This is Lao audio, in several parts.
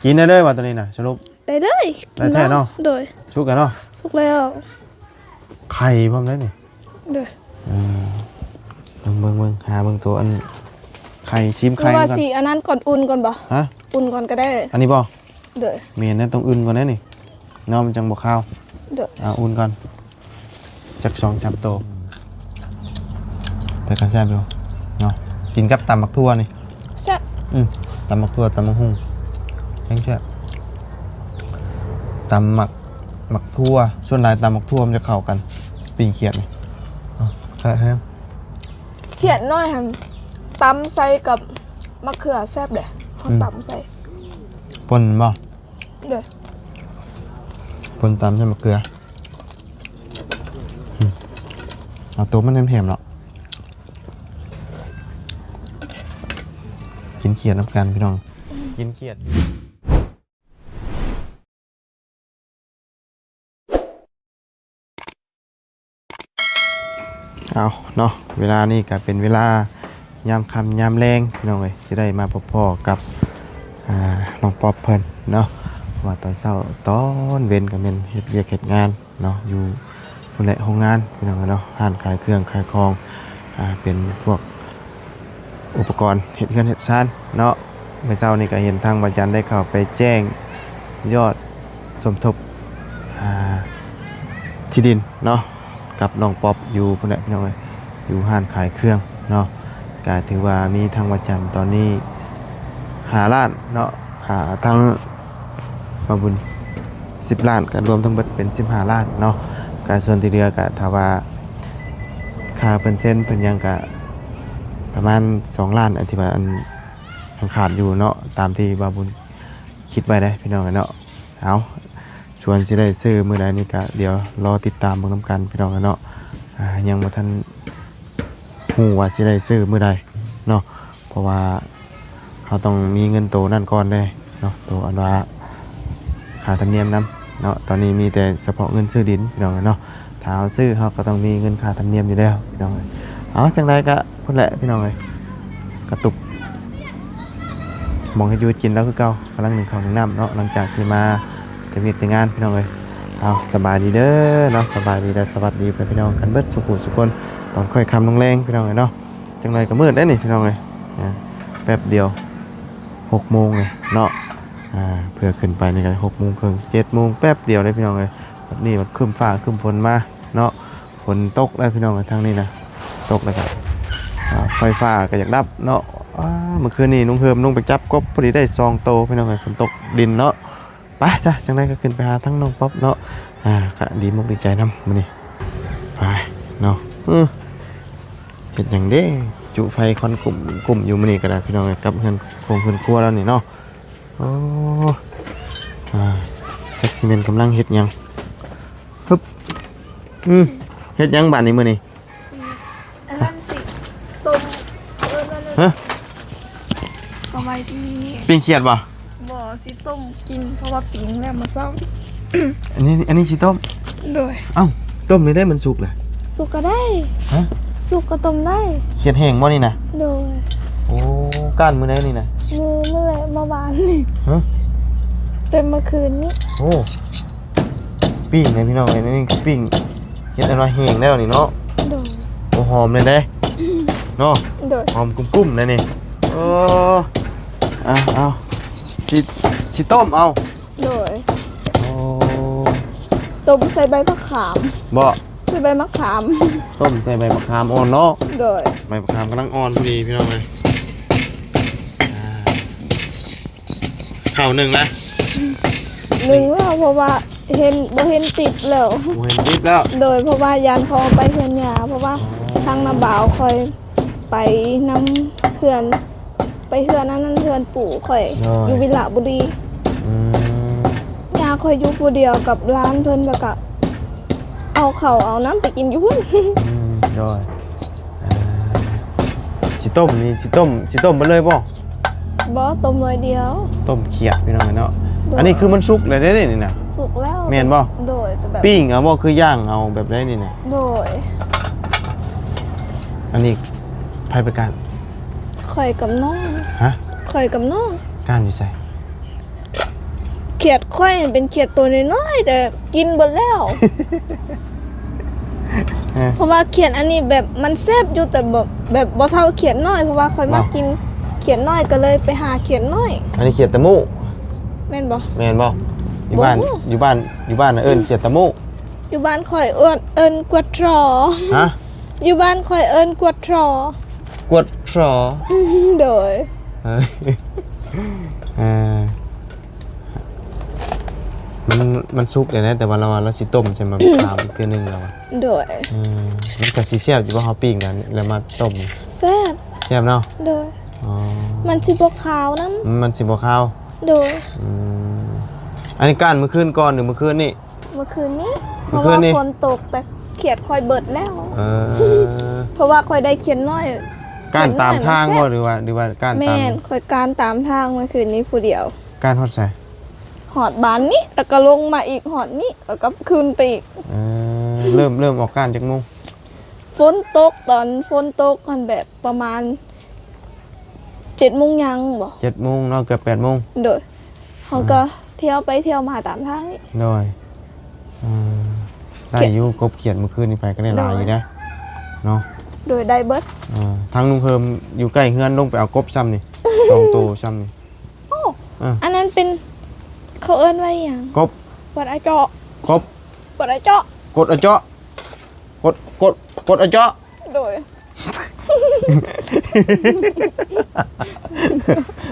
ກິນໄດ້ເລີຍວ່າໂຕນີ້ນະ ສະຫຼຸບ? ໄດ້ເລີຍ. ໄດ້ແທ້ເນາະ? ໂດຍ. ສຸກແລ້ວເນາະ? ສຸກແລ້ວ. ໄຂ່ພ້ອມໄດ໋ນີ້. ໂດຍ. ເອີ ເບິ່ງ ເບິ່ງ ເບິ່ງ ຫາເບິ່ງໂຕອັນໄຂ່ ຊີມໄຂ່ກ່ອນ. ວ່າຊິອັນນັ້ນກ່ອນ ອຸ່ນກ່ອນບໍ່? ຮະ? ອຸ່ນກ່ອນກໍໄດ້. ອັນນີ້ບໍ່? ໂດຍ. ແມ່ນແລ້ວ ຕ້ອງອຸ່ນກ່ອນເດ້ນີ້ເນາະ ມັນຈັ່ງບໍ່ຄາວ. ໂດຍ. ເອົາອຸ່ນກ່ອນ ຈັກສອງສາມໂຕ ແຕ່ກໍແຊບຢູ່ເນາະ ກິນກັບຕຳໝາກຖົ່ວນີ້. ແຊບ. ອືມ ຕຳໝາກຖົ່ວ ຕຳໝາກຫຸ່ງແຮງແຊບ. ຕຳໝາກ ໝາກຖົ່ວ ສ່ວນຫຼາຍຕຳໝາກຖົ່ວມັນຈະເຂົ້າກັນ ປີ້ງຂຽດນີ້. ເອົາ ແຊບແຮງ. ຂຽດນ້ອຍຫັ້ນ ຕຳໃສ່ກັບໝາກເຂືອແຊບເດ້ ເຮົາ ອືມ ຕຳໃສ່ ປົ່ນບໍ່? ໂດຍ. ປົ່ນຕຳໃສ່ໝາກເຂືອ. ອືມ ເອົາໂຕມັນແຮມໆເນາະ. ກິນຂຽດນຳກັນພີ່ນ້ອງ ກິນຂຽດ. ເອົາເນາະ ເວລານີ້ກໍເປັນເວລາຍາມຄ່ຳຍາມແລງພີ່ນ້ອງເອີຍ ຊິໄດ້ມາພົບພໍ້ກັບ ອ່າ ນ້ອງປັອບເພິ່ນເນາະ ເພາະວ່າຕອນເຊົ້າຕອນເວັນກໍແມ່ນເຮັດວຽກເຮັດງານເນາະ ຢູ່ພຸ້ນແຫຼະໂຮງງານພີ່ນ້ອງເນາະ ຮ້ານຂາຍເຄື່ອງຂາຍຂອງ ອ່າ ເປັນພວກ ອຸປະກອນເຮັດເຮືອນເຮັດຊານເນາະ. ມື້ເຊົ້ານີ້ກໍເຫັນທາງບ່າວຈັນໄດ້ເຂົ້າໄປແຈ້ງຍອດສົມທົບ ອ່າ ທີ່ດິນເນາະ ກັບນ້ອງປັອບຢູ່ພຸ້ນແຫຼະພີ່ນ້ອງເອີຍ ຢູ່ຮ້ານຂາຍເຄື່ອງເນາະ. ກໍຖືວ່າມີທາງບ່າວຈັນຕອນນີ້ຫ້າລ້ານເນາະ ອ່າ ທັງ ບ່າວບຸນ ສິບລ້ານ ກໍລວມທັງເບິດເປັນສິບຫ້າລ້ານເນາະ. ກໍສ່ວນທີ່ເຫຼືອກໍຖ້າວ່າຄ່າເປີເຊັນເພິ່ນຫຍັງກໍປະມານສອງລ້ານ ອັນທີ່ວ່າອັນຍັງຂາດຢູ່ເນາະ ຕາມທີ່ບ່າວບຸນຄິດໄວ້ເດ້ພີ່ນ້ອງເນາະ. ເອົາ ສ່ວນຊິໄດ້ຊື້ມື້ໃດນີ້ກໍດຽວລໍຕິດຕາມເບິ່ງນຳກັນພີ່ນ້ອງເນາະ. ອ່າ ຍັງບໍ່ທັນຮູ້ວ່າຊິໄດ້ຊື້ມື້ໃດເນາະ ເພາະວ່າເຮົາຕ້ອງມີເງິນໂຕນັ້ນກ່ອນເດ້ເນາະ ໂຕອັນວ່າຄ່າທຳນຽມນຳເນາະ. ຕອນນີ້ມີແຕ່ສະເພາະເງິນຊື້ດິນພີ່ນ້ອງເນາະ ຖ້າເຮົາຊື້ເຮົາກໍຕ້ອງມີເງິນຄ່າທຳນຽມຢູ່ແລ້ວພີ່ນ້ອງ. ເອົາ ຈັ່ງໃດກໍພຸ້ນແຫຼະພີ່ນ້ອງເອີຍ ກະຕຸກໝ່ອງເຮັດຢູ່ເຮັດກິນລາວຄືເກົ່າ ກຳລັງໜຶ້ງເຂົ້າໜຶ້ງນ້ຳເນາະ ຫຼັງຈາກທີ່ມາແຕ່ວຽກແຕ່ງານພີ່ນ້ອງເອີຍ. ເອົາ ສະບາຍດີເດີເນາະ ສະບາຍດີ ແລະ ສະຫວັດດີເພື່ອນພີ່ນ້ອງກັນເບິດສູ່ຜູ້ສູ່ຄົນ ຕອນຄ່ອຍຄ່ຳລົງແລງພີ່ນ້ອງເອີຍເນາະ. ຈັກໜ່ອຍກໍມືດແລ້ວນີ້ພີ່ນ້ອງເອີຍ ອ່າ ແປັບດຽວຫົກໂມງເລີຍເນາະ. ອ່າ ເພື່ອຂຶ້ນໄປນີ້ກໍຫົກໂມງເຄິ່ງ ເຈັດໂມງ ແປັບດຽວເດ້ພີ່ນ້ອງເອີຍ. ແບບນີ້ມັນຄຶ້ມຟ້າຄຶ້ມຝົນມາເນາະ ຝົນຕົກແລ້ວພີ່ນ້ອງເອີຍ ທາງນີ້ນະ ຕົກແລ້ວກໍ ອ່າ ໄຟຟ້າກໍຢາກດັບເນາະ. ອ່າ ເມື່ອຄືນນີ້ນ້ອງເຮີມລົງໄປຈັບກົບ ພໍດີໄດ້ສອງໂຕພີ່ນ້ອງເອີຍ ຝົນຕົກດິນເນາະ. ໄປຊະ ຈັ່ງໃດກໍຂຶ້ນໄປຫາທາງນ້ອງປັອບເນາະ. ອ່າ ກະດີມົກດີໃຈນຳມື້ນີ້ ໄປເນາະ. ເອີ ເຮັດຫຍັງເດ້ ຈຸໄຟຄວັນກຸ້ມກຸ້ມຢູ່ມື້ນີ້ກໍໄດ້ພີ່ນ້ອງເອີຍ ກັບເຮືອນຄົງເຮືອນຄົວລາວນີ້ເນາະ. ໂອ້ ອ່າ ຈັກຊິແມ່ນກຳລັງເຮັດຫຍັງ. ຮຶບ ອືມ ເຮັດຫຍັງບາດນີ້ມື້ນີ້? ອັນນັ້ນຊິຕົ້ມ ເອີ້ນວ່າ ຮະ? ສະບາຍດີ. ປີ້ງຂຽດບໍ່? ບໍ່ ຊິຕົ້ມກິນ ເພາະວ່າປີ້ງແລ້ວມື້ເຊົ້າ. ອັນນີ້ ອັນນີ້ຊິຕົ້ມ? ໂດຍ. ເອົ້າ ຕົ້ມນີ້ໄດ້ ມັນສຸກລະ? ສຸກກໍໄດ້. ຮະ? ສຸກກໍຕົ້ມໄດ້. ຂຽດແຫ້ງບໍ່ນີ້ນະ? ໂດຍ. ໂອ້ ກ້ານມື້ໃດນີ້ນະ? ມື້ ມື້ແລະ ມື້ວານນີ້. ຮະ? ແຕ່ເມື່ອຄືນນີ້. ໂອ້ ປີ້ງເລີຍພີ່ນ້ອງເອີຍ ອັນນີ້ຄືປີ້ງ ເຮັດອັນວ່າແຫ້ງແລ້ວນີ້ເນາະ. ໂດຍ. ໂອ້ ຫອມເລີຍເດ້ເນາະ. ໂດຍ. ຫອມກຸ້ມໆເລີຍນີ້. ເອີ ເອົາ ເອົາ ຊິ ຊິຕົ້ມເອົາ. ໂດຍ. ໂອ້ ຕົ້ມໃສ່ໃບຜັກຂາມ. ບໍ່? ໃສ່ໃບໝາກຂາມ. ຕົ້ມໃສ່ໃບໝາກຂາມອ່ອນເນາະ. ໂດຍ. ໃບໝາກຂາມກຳລັງອ່ອນພໍດີພີ່ນ້ອງເອີຍ. ອ່າ ເຂົ້າໜຶ້ງລະ? ໜຶ້ງແລ້ວ ເພາະວ່າເຫັນ ບໍ່ເຫັນຕິບແລ້ວ. ບໍ່ເຫັນຕິບແລ້ວ? ໂດຍ. ເພາະວ່າຢ້ານເຂົາເອົາໄປເຮືອນຍ່າ ເພາະວ່າ ອໍ ທາງນ້າບ່າວຂ້ອຍໄປນຳເຮືອນ ໄປເຮືອນອັນນັ້ນ ເຮືອນປູ່ຂ້ອຍ ໂດຍ ຢູ່ວິລະບູລີ. ອືມ ຍ່າຂ້ອຍຢູ່ຜູ້ດຽວກັບຫຼານເພິ່ນ ແລ້ວກະເອົາເຂົ້າເອົານ້ຳໄປກິນຢູ່ພຸ້ນ. ອືມ ໂດຍ. ອ່າ ຊິຕົ້ມນີ້ ຊິຕົ້ມ ຊິຕົ້ມເບິດເລີຍບໍ່? ບໍ່ ຕົ້ມໜ້ອຍດຽວ. ຕົ້ມຂຽດພີ່ນ້ອງເອີຍເນາະ. ໂດຍ. ອັນນີ້ຄືມັນສຸກແລ້ວເດ້ນີ້ນະ? ສຸກແລ້ວ. ແມ່ນບໍ່? ໂດຍ. ແຕ່ແບບ ປີ້ງເອົາບໍ່ ຄືຍ່າງເອົາແບບໃດນີ້ນະ? ໂດຍ. ອັນນີ້ໃຜໄປກ້ານ? ຂ້ອຍກັບນ້ອງ. ຮະ? ຂ້ອຍກັບນ້ອງ. ກ້ານຢູ່ໃສ? ຂຽດຂ້ອຍຫັ້ນເປັນຂຽດໂຕນ້ອຍໆ ແຕ່ກິນເບິດແລ້ວ. ເອີ ເພາະວ່າຂຽດອັນນີ້ແບບມັນແຊບຢູ່ ແຕ່ແບບ ແບບບໍ່ເທົ່າຂຽດນ້ອຍ ເພາະວ່າຂ້ອຍມັກ ບໍ່ ກິນຂຽດນ້ອຍ ກໍເລີຍໄປຫາຂຽດນ້ອຍ. ອັນນີ້ຂຽດຕະມຸ ແມ່ນບໍ່? ແມ່ນບໍ່? ຢູ່ບ້ານ ບໍ່ຮູ້ ຢູ່ບ້ານ ຢູ່ບ້ານນະເອີ້ນຂຽດຕະມຸ. ຢູ່ບ້ານຂ້ອຍເອີ້ນ ເອີ້ນກວດລໍ. ຮະ? ຢູ່ບ້ານຂ້ອຍເອີ້ນກວດລໍ. ກວດລໍ? ອືມ ໂດຍ. ເອີ ເອີ ມັນ ມັນສຸກແລ້ວນະ ແຕ່ວ່າລາວວ່າລາວຊິຕົ້ມໃສ່ໝາກຂາມອີກເທື່ອໜຶ່ງລາວວ່າ. ໂດຍ. ເອີ ມັນກໍຊິແຊບຢູ່ບໍ່ ເຮົາປີ້ງກັນແລ້ວມາຕົ້ມ? ແຊບ. ແຊບເນາະ? ໂດຍ. ອໍ ມັນຊິບໍ່ຄາວນຳ. ອືມ ມັນຊິບໍ່ຄາວ. ໂດຍ. ອືມ ອັນນີ້ກ້ານມື້ຄືນກ່ອນ ຫຼື ມື້ຄືນນີ້? ເມື່ອຄືນນີ້ ເມື່ອຄືນນີ້ ເພາະວ່າຝົນຕົກ ແຕ່ຂຽດຂ້ອຍເບິດແລ້ວ. ເອີ ເພາະວ່າຂ້ອຍໄດ້ຂຽດນ້ອຍ. ກ້ານຕາມທາງບໍ່ ຂຽດນ້ອຍມັນແຊບ ຫຼືວ່າ ຫຼືວ່າກ້ານຕາມ? ແມ່ນ ຂ້ອຍກ້ານຕາມທາງເມື່ອຄືນນີ້ຜູ້ດຽວ. ກ້ານຮອດໃສ? ຮອດບ້ານນີ້ ແລ້ວກໍລົງມາອີກ ຮອດນີ້ ແລ້ວກໍຂຶ້ນໄປອີກ. ເອີ ເລີ່ມ ເລີ່ມອອກກ້ານຈັກໂມງ? ຝົນຕົກ ຕອນຝົນຕົກຫັ້ນແບບປະມານເຈັດໂມງຍັງບໍ? ເຈັດໂມງເນາະ ເກືອບແປດໂມງ. ໂດຍ. ເຮົາກໍ ອ່າ ທ່ຽວໄປທ່ຽວມາຕາມທາງນີ້. ໂດຍ. ເອີ ໄດ້ຢູ່ ກົບຂຽດມື້ຄືນນີ້ໄປກໍໄດ້ຫຼາຍຢູ່ເດ້ເນາະ. ໂດຍ ໄດ້ເບິດ. ເອີ ທາງລຸງເຮີມຢູ່ໃກ້ເຮືອນ ລົງໄປເອົາກົບຊ້ຳນີ້ ສອງໂຕຊ້ຳນີ້. ໂອ້ ອ່າ ອັນນັ້ນເປັນ ເຂົາເອີ້ນວ່າຫຍັງ? ກົບ. ກົດອາເຈາະ. ກົບ. ກົດອາເຈາະ. ກົດອາເຈາະ. ກົດ ກົດ ກົດອາເຈາະ. ໂດຍ.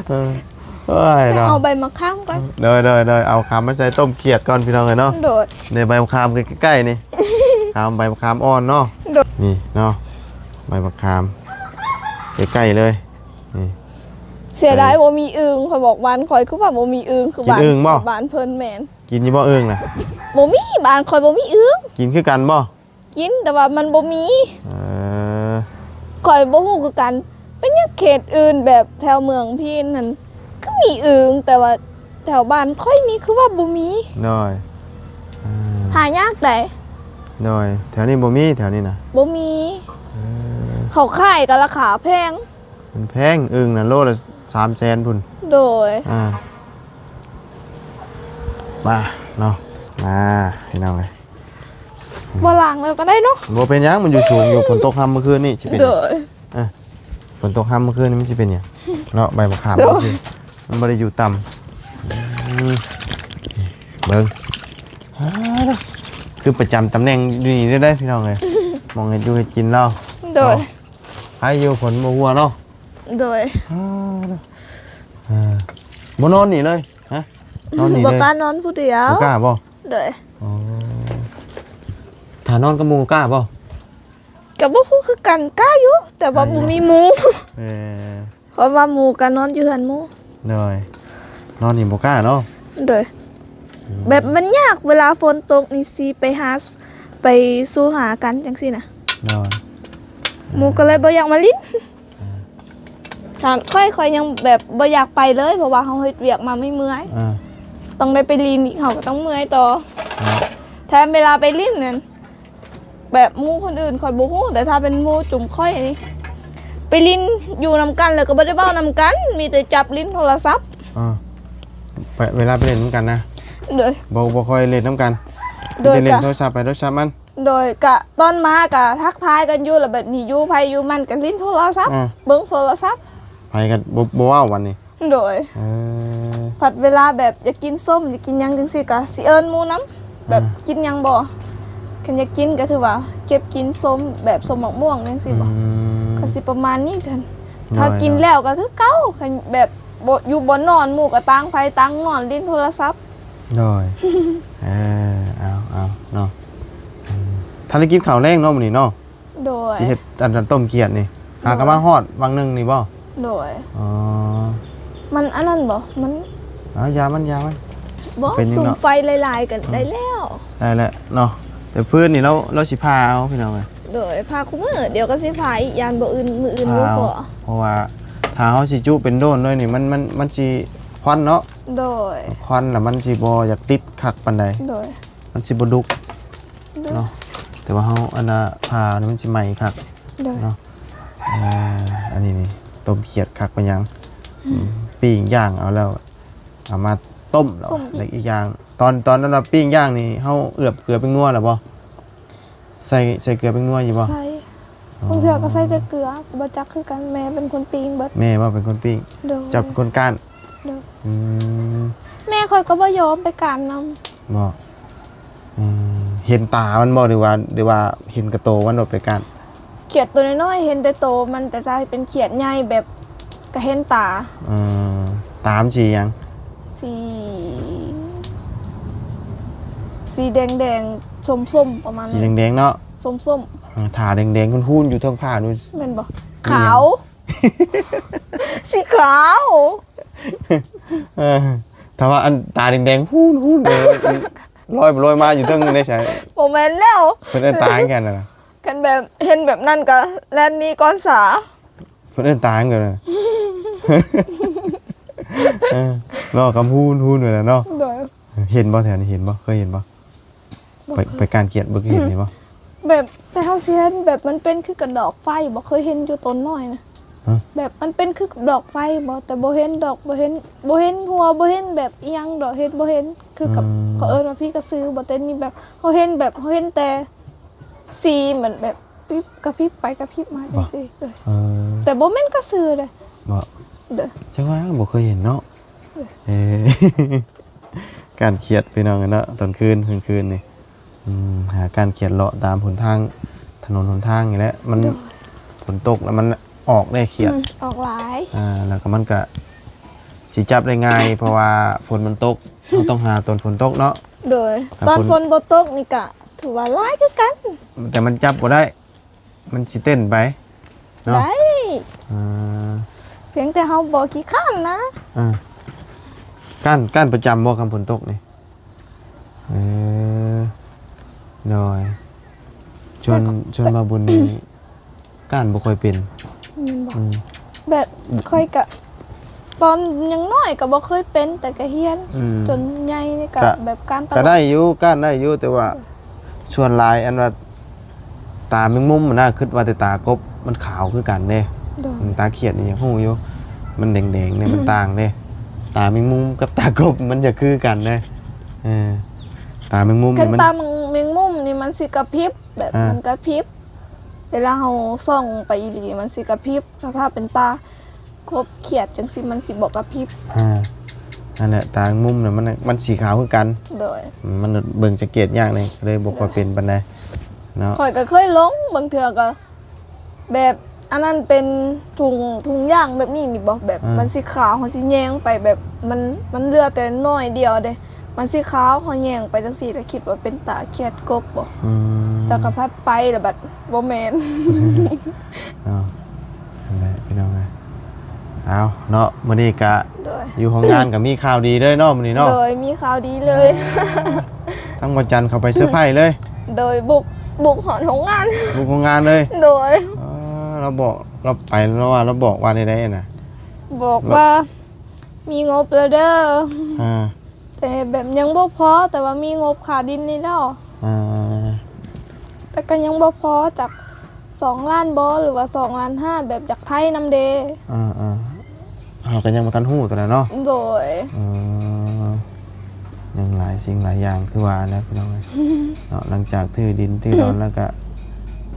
ເອີ ໂອ້ຍເນາະ ເອົາໃບມະຂາມກ່ອນ. ໂດຍ ໂດຍ ໂດຍ ເອົາຂາມມາໃສ່ຕົ້ມຂຽດກ່ອນ ພີ່ນ້ອງເອີຍເນາະ. ໂດຍ. ນີ້ໃບມະຂາມໃກ້ໆ ນີ້ ຂາມ ໃບມະຂາມອ່ອນເນາະ. ໂດຍ. ນີ້ເນາະ ໃບມະຂາມໃກ້ໆ ເລີຍ. ນີ້ ເສຍດາຍ ໄປ ບໍ່ມີອຶ່ງ. ຂ້ອຍບອກບ້ານຂ້ອຍຄືວ່າບໍ່ມີອຶ່ງ ຄື ກິນ ບ້ານ ອຶ່ງບໍ່? ບ້ານເພິ່ນ. ແມ່ນ. ກິນຢູ່ບໍ່ອຶ່ງນະ? ບໍ່ມີ ບ້ານຂ້ອຍບໍ່ມີອຶ່ງ. ກິນຄືກັນບໍ່? ກິນ ແຕ່ວ່າມັນບໍ່ມີ. ເອີ ຂ້ອຍບໍ່ຮູ້ຄືກັນ ເປັນຫຍັງເຂດອື່ນແບບແຖວເມືອງພີນນັ້ນຄືມີອຶ່ງ ແຕ່ວ່າແຖວບ້ານຂ້ອຍນີ້ຄືວ່າບໍ່ມີ. ໂດຍ. ເອີ ຫາຍາກໃດ. ໂດຍ. ແຖວນີ້ບໍ່ມີ ແຖວນີ້ນະ ບໍ່ມີ. ເອີ ເຂົາຂາຍກໍລາຄາແພງ. ມັນແພງ ອຶ່ງນະ ໂລລະສາມແສນພຸ້ນ. ໂດຍ. ອ່າ ມາເນາະ ມາ ພີ່ນ້ອງເອີຍ ບໍ່ລ້າງແລ້ວກໍໄດ້ເນາະ. ບໍ່ເປັນຫຍັງ ມັນຢູ່ສູງຢູ່. ຝົນຕົກຮຳມື້ຄືນນີ້ຊິເປັນຫຍັງ? ໂດຍ. ເອີ ຝົນຕົກຮຳມື້ຄືນນີ້ມັນຊິເປັນຫຍັງເນາະ? ໃບບັກຂາມ. ໂດຍ. ມັນບໍ່ໄດ້ຢູ່ຕ່ຳ. ອືມ ເບິ່ງ ອ່າ ຄືປະຈຳຕຳແໜ່ງຢູ່ນີ້ໄດ້ ພີ່ນ້ອງເອີຍ ໝ່ອງເຮັດຢູ່ເຮັດກິນລາວ. ໂດຍ. ເນາະ ໃຜຢູ່ຝົນບໍ່ຫົວເນາະ. ໂດຍ. ອ່າ ເອີ ບໍ່ນອນນີ້ເລີຍ? ຮະ ນອນນີ້ເລີຍ? ບໍ່ກ້ານອນຜູ້ດຽວ. ບໍ່ກ້າບໍ່? ໂດຍ. ອໍ ຖ້ານອນກັບໝູ່ກ້າບໍ່? ກໍບໍ່ຮູ້ຄືກັນ ກ້າຢູ່ ແຕ່ວ່າ ກ້າຢູ່ ບໍ່ມີໝູ່. ເອີ ເພາະວ່າໝູ່ກໍນອນຢູ່ເຮືອນໝູ່. ໂດຍ. ນອນນີ້ບໍ່ກ້າເນາະ. ໂດຍ. ອືມ ແບບມັນຍາກ ເວລາຝົນຕົກນີ້ຊິໄປຫາ ໄປສູ່ຫາກັນຈັ່ງຊີ້ນະ. ໂດຍ. ໝູ່ກໍເລີຍບໍ່ຢາກມາຫຼິ້ນ. ອ່າ ຖ້າຂ້ອຍ ຂ້ອຍຍັງແບບບໍ່ຢາກໄປເລີຍ ເພາະວ່າເຮົາເຮັດວຽກມາເມື່ອຍໆ. ອ່າ ຕ້ອງໄດ້ໄປຫຼິ້ນອີກ ເຮົາກໍຕ້ອງເມື່ອຍຕໍ່. ອ່າ ແຖມເວລາໄປຫຼິ້ນນັ້ນ ແບບໝູ່ຄົນອື່ນຂ້ອຍບໍ່ຮູ້ ແຕ່ຖ້າເປັນໝູ່ຈຸມຂ້ອຍນີ້ ໄປຫຼິ້ນຢູ່ນຳກັນແລ້ວກໍບໍ່ໄດ້ເວົ້ານຳກັນ ມີແຕ່ຈັບຫຼິ້ນໂທລະສັບ. ອ່າ ໄປ ເວລາໄປຫຼິ້ນນຳກັນນະ. ໂດຍ. ບໍ່ ບໍ່ຄ່ອຍຫຼິ້ນນຳກັນ. ໂດຍ. ມີແຕ່ຫຼິ້ນ ກະ ໂທລະສັບໄປໂທລະສັບມັນ. ໂດຍ. ກະຕອນມາກະທັກທາຍກັນຢູ່ ແລ້ວແບບນີ້ຢູ່ໃຜຢູ່ມັນກະຫຼິ້ນໂທລະສັບ. ອ່າ ເບິ່ງໂທລະສັບ ໃຜກໍບໍ່ ບໍ່ເວົ້າບັດນີ້. ໂດຍ. ເອີ ພັດເວລາແບບຢາກກິນສົ້ມ ຢາກກິນຫຍັງຈັ່ງຊີ້ ກະຊິເອີ້ນໝູ່ນຳ ແບບ ອ່າ ກິນຫຍັງບໍ່? ຄັນຢາກກິນກະຖືວ່າເກັບກິນສົ້ມ ແບບສົ້ມໝາກມ່ວງຈັ່ງຊີ້ບໍ? ອືມ ກະຊິປະມານນີ້. ຄັນ ໂດຍ ຖ້າກິນແລ້ວກະຄືເກົ່າ ຄັນແບບບໍ່ຢູ່ບໍ່ນອນ ໝູ່ກະຕ່າງໃຜຕ່າງນອນຫຼິ້ນໂທລະສັບ. ໂດຍ. ເອີ ເອົາ ເອົາເນາະ. ອືມ ທ່ານໄດ້ກິນເຂົ້າແລງເນາະມື້ນີ້ເນາະ? ໂດຍ. ຊິເຮັດອັນນັ້ນຕົ້ມຂຽດນີ້ ຫາກໍມາຮອດວັງໜຶ່ງນີ້ບໍ່? ໂດຍ. ອໍ ມັນອັນນັ້ນບໍ່? ມັນ ເອົາຢາມັນ ຢາມັນ. ບໍ່ ເປັນຫຍັງເນາະ ສຸມໄຟຫຼາຍໆ ກໍໄດ້ແລ້ວ. ໄດ້ແລ້ວເນາະ ແຕ່ຟືນນີ້ລາວ ລາວຊິຜ່າເອົາ ພີ່ນ້ອງເອີຍ. ໂດຍ. ຜ່າຄູ່ມື້ ດຽວກໍຊິຜ່າອີກ ຢ້ານບໍ່ອື່ນ ມື້ອື່ນບໍ່ພໍ. ເພາະວ່າຖ້າເຮົາຊິຈຸເປັນໂດນເລີຍນີ້ ມັນ ມັນ ມັນຊິຄວັນເນາະ. ໂດຍ. ຄວັນລະມັນຊິບໍ່ຢາກຕິດຄັກປານໃດ. ໂດຍ. ມັນຊິບໍ່ດຸກ ໂດຍ ເນາະ ແຕ່ວ່າເຮົາອັນນ່າຜ່ານີ້ມັນຊິໄໝ້ຄັກ. ໂດຍ. ເນາະ ອ່າ ອັນນີ້ນີ້ຕົ້ມຂຽດຄັກປານຫຍັງ. ອືມ ປີ້ງຍ່າງເອົາແລ້ວ ເອົາມາ ຕົ້ມແລ້ວ ຕົ້ມອີກ ແລ້ວອີກຢ່າງ ຕອນ ຕອນນັ້ນວ່າປີ້ງຍ່າງນີ້ ເຮົາເອືອບເກືອແປ້ງນົວແລ້ວບໍ່? ໃສ່ ໃສ່ເກືອແປ້ງນົວຢູ່ບໍ່? ໃສ່ ອໍ ບາງເທື່ອກໍໃສ່ແຕ່ເກືອ ບໍ່ຈັກຄືກັນ ແມ່ເປັນຄົນປີ້ງເບິດ. ແມ່ບໍ່ເປັນຄົນປີ້ງ? ໂດຍ ເຈົ້າເປັນຄົນກ້ານ? ໂດຍ ອືມ ແມ່ຂ້ອຍກໍບໍ່ຍອມໄປກ້ານນຳ. ບໍ່? ອືມ ເຫັນຕາມັນບໍ່ ຫຼືວ່າ ຫຼືວ່າເຫັນກະໂຕມັນໂດດໄປກ້ານ? ຂຽດໂຕນ້ອຍໆ ເຫັນແຕ່ໂຕມັນ ແຕ່ຖ້າເປັນຂຽດໃຫຍ່ແບບ ກະເຫັນຕາ. ເອີ ຕາມັນສີຫຍັງ? ສີ ສີແດງໆ ສົ້ມໆ ປະມານນັ້ນ ສີແດງໆເນາະ ສົ້ມໆ ເອີ ຖ້າແດງໆ ຫຸ່ນໆ ຢູ່ເທິງຜ້ານີ້ ແມ່ນບໍ່? ຂາວ ສີຂາວ. ເອີ ຖ້າວ່າອັນຕາແດງໆ ຫຸ່ນໆ ເອີ ລອຍໄປລອຍມາຢູ່ເທິງນີ້ໃດ໋? ບໍ່ແມ່ນແລ້ວ ເພິ່ນເອີ້ນຕາຫຍັງກັນນະ? ຄັນແບບເຫັນແບບນັ້ນກໍແລ່ນໜີກ່ອນສາ. ເພິ່ນເອີ້ນຕາຫຍັງກັນນະ? ເອີ ເນາະ ຄຳຫຸ່ນໆ ນັ້ນນະເນາະ. ໂດຍ ເຫັນບໍ່ ແຖວນີ້ເຫັນບໍ່? ເຄີຍເຫັນບໍ່? ບໍ່ ໄປ ເຄີຍ ໄປກ້ານຂຽດບໍ່ ເຄີຍເຫັນບໍ່? ແບບ ແຕ່ເຮົາຊິເຫັນແບບມັນເປັນຄືກັບດອກໄຟ ບໍ່ເຄີຍເຫັນຢູ່ຕົ້ນນ້ອຍນະ. ຮະ? ແບບມັນເປັນຄືກັບດອກໄຟບໍ່ ແຕ່ບໍ່ເຫັນດອກ ບໍ່ເຫັນ ບໍ່ເຫັນຫົວ ບໍ່ເຫັນແບບອີ່ຫຍັງດອກ ເຫັນ ບໍ່ເຫັນ ຄືກັບ ອືມ ເຂົາເອີ້ນວ່າຜີກະສືບໍ່ ແຕ່ນີ້ແບບເຮົາເຫັນ ແບບເຮົາເຫັນແຕ່ ສີມັນແບບປິບ ກະພິບໄປກະພິບມາຈັ່ງຊີ້. ເອີ ເອີ ແຕ່ບໍ່ແມ່ນກະສືເດ້. ບໍ່? ໂດຍ ຈັ່ງວ່າບໍ່ເຄີຍເຫັນເນາະ. ເອີ ເອີ ກ້ານຂຽດພີ່ນ້ອງເອີຍເນາະ ຕອນຄືນ ກາງຄືນນີ້ ອືມ ຫາກ້ານຂຽດເລາະຕາມຫົນທາງ ຖະໜົນຫົນທາງນີ້ແຫຼະ ມັນ ໂດຍ ຝົນຕົກແລ້ວມັນອອກເດ້ຂຽດ ອືມ ອອກຫຼາຍ ອ່າ ແລ້ວກໍມັນກະຊິຈັບໄດ້ງ່າຍ ເພາະວ່າຝົນມັນຕົກ ເຮົາຕ້ອງຫາຕອນຝົນຕົກເນາະ. ໂດຍ ຕອນຝົນບໍ່ຕົກນີ້ກະຖືວ່າຫຼາຍຄືກັນ ແຕ່ມັນຈັບບໍ່ໄດ້ ມັນຊິເຕັ້ນໄປເນາະ. ໄດ້ ອ່າ ພຽງແຕ່ເຮົາບໍ່ຂີ້ຄ້ານນະ. ອ່າ ກ້ານ ກ້ານປະຈຳບໍ່ ຄຳຝົນຕົກນີ້? ເອີ ໂດຍ ສ່ວນ ແຕ່ ສ່ວນບ່າວບຸນນີ້ ກ້ານບໍ່ຄ່ອຍເປັນ ແມ່ນບໍ່? ອືມ ແບບຂ້ອຍກະ ຕອນຍັງນ້ອຍກໍບໍ່ເຄີຍເປັນ ແຕ່ກໍຮຽນ ອືມ ຈົນໃຫຍ່ນີ້ກໍ ກະ ແບບກ້ານຕະຫຼອດ ກໍໄດ້ຢູ່ ກ້ານໄດ້ຢູ່ ແຕ່ວ່າ ເອີ ສ່ວນຫຼາຍອັນວ່າຕາແມງມຸມຫັ້ນນະ ຄິດວ່າແຕ່ຕາກົບ ມັນຂາວຄືກັນເດ້. ໂດຍ ອືມ ຕາຂຽດນີ້ຍັງຮູ້ຢູ່ ມັນແດງໆເດ້ ມັນຕ່າງເດ້ ຕາແມງມຸມກັບຕາກົບມັນຈະຄືກັນເດ້. ເອີ ຕາແມງມຸມ ຄັນ ນີ້ມັນ ຕາແມງມຸມນີ້ມັນຊິກະພິບ ແບບ ອ່າ ມັນກະພິບ ເວລາເຮົາສ່ອງໄປອີ່ຫຼີມັນຊິກະພິບ ແຕ່ຖ້າເປັນຕາກົບຂຽດຈັ່ງຊີ້ມັນຊິບໍ່ກະພິບ. ອ່າ ນັ້ນແຫຼະ ຕາແມງມຸມນະ ມັນ ມັນສີຂາວຄືກັນ. ໂດຍ ມັນເບິ່ງສັງເກດຍາກເລີຍ ເລີຍບໍ່ຄ່ອຍເປັນປານໃດເນາະ. ຂ້ອຍກໍເຄີຍລົງ ບາງເທື່ອກໍ ແບບອັນນັ້ນເປັນຖົງ ຖົງຢາງແບບນີ້ນີ້ບໍ່ ແບບ ອ່າ ມັນຊິຂາວ ເຮົາຊິແຍງໄປແບບ ມັນ ມັນເຫຼືອແຕ່ໜ້ອຍດຽວເດ້ ມັນຊິຂາວ ເຮົາແຍງໄປຈັ່ງຊີ້ ແລ້ວຄິດວ່າເປັນຕາຂຽດກົບບໍ່. ອືມ ແຕ່ກໍພັດໄປແລ້ວບັດບໍ່ແມ່ນເນາະ. ນັ້ນແຫຼະພີ່ນ້ອງເອີຍ ເອົາເນາະ ມື້ນີ້ກະ ໂດຍ ຢູ່ໂຮງງານກໍມີຂ່າວດີເລີຍເນາະ ມື້ນີ້ເນາະ. ໂດຍ ມີຂ່າວດີເລີຍ ອ່າ ທາງວັນຈັນເຂົ້າໄປເຊີໄພຣສ໌ເລີຍ. ໂດຍ ບຸກ ບຸກຮອດໂຮງງານ ບຸກໂຮງງານເລີຍ. ໂດຍ ເອີ ລາວບອກ ລາວໄປ ລາວວ່າ ລາວບອກວ່າແນວໃດນະ? ບອກວ່າມີງົບແລ້ວເດີ ອ່າ ແຕ່ແບບຍັງບໍ່ພໍ ແຕ່ວ່າມີງົບຄ່າດິນນີ້ແລ້ວ ອ່າ ແຕ່ກໍຍັງບໍ່ພໍ ຈັກສອງລ້ານບໍ່ ຫຼືວ່າສອງລ້ານຫ້າ ແບບຢາກໄຖນຳເດ. ອ່າໆ ເຮົາກໍຍັງບໍ່ທັນຮູ້ຕົວນັ້ນເນາະ. ໂດຍ ເອີ ຍັງຫຼາຍສິ່ງຫຼາຍຢ່າງຄືວ່າແຫຼະພີ່ນ້ອງເອີຍເນາະ. ຫຼັງຈາກຖືດິນຖືດອນແລ້ວກໍ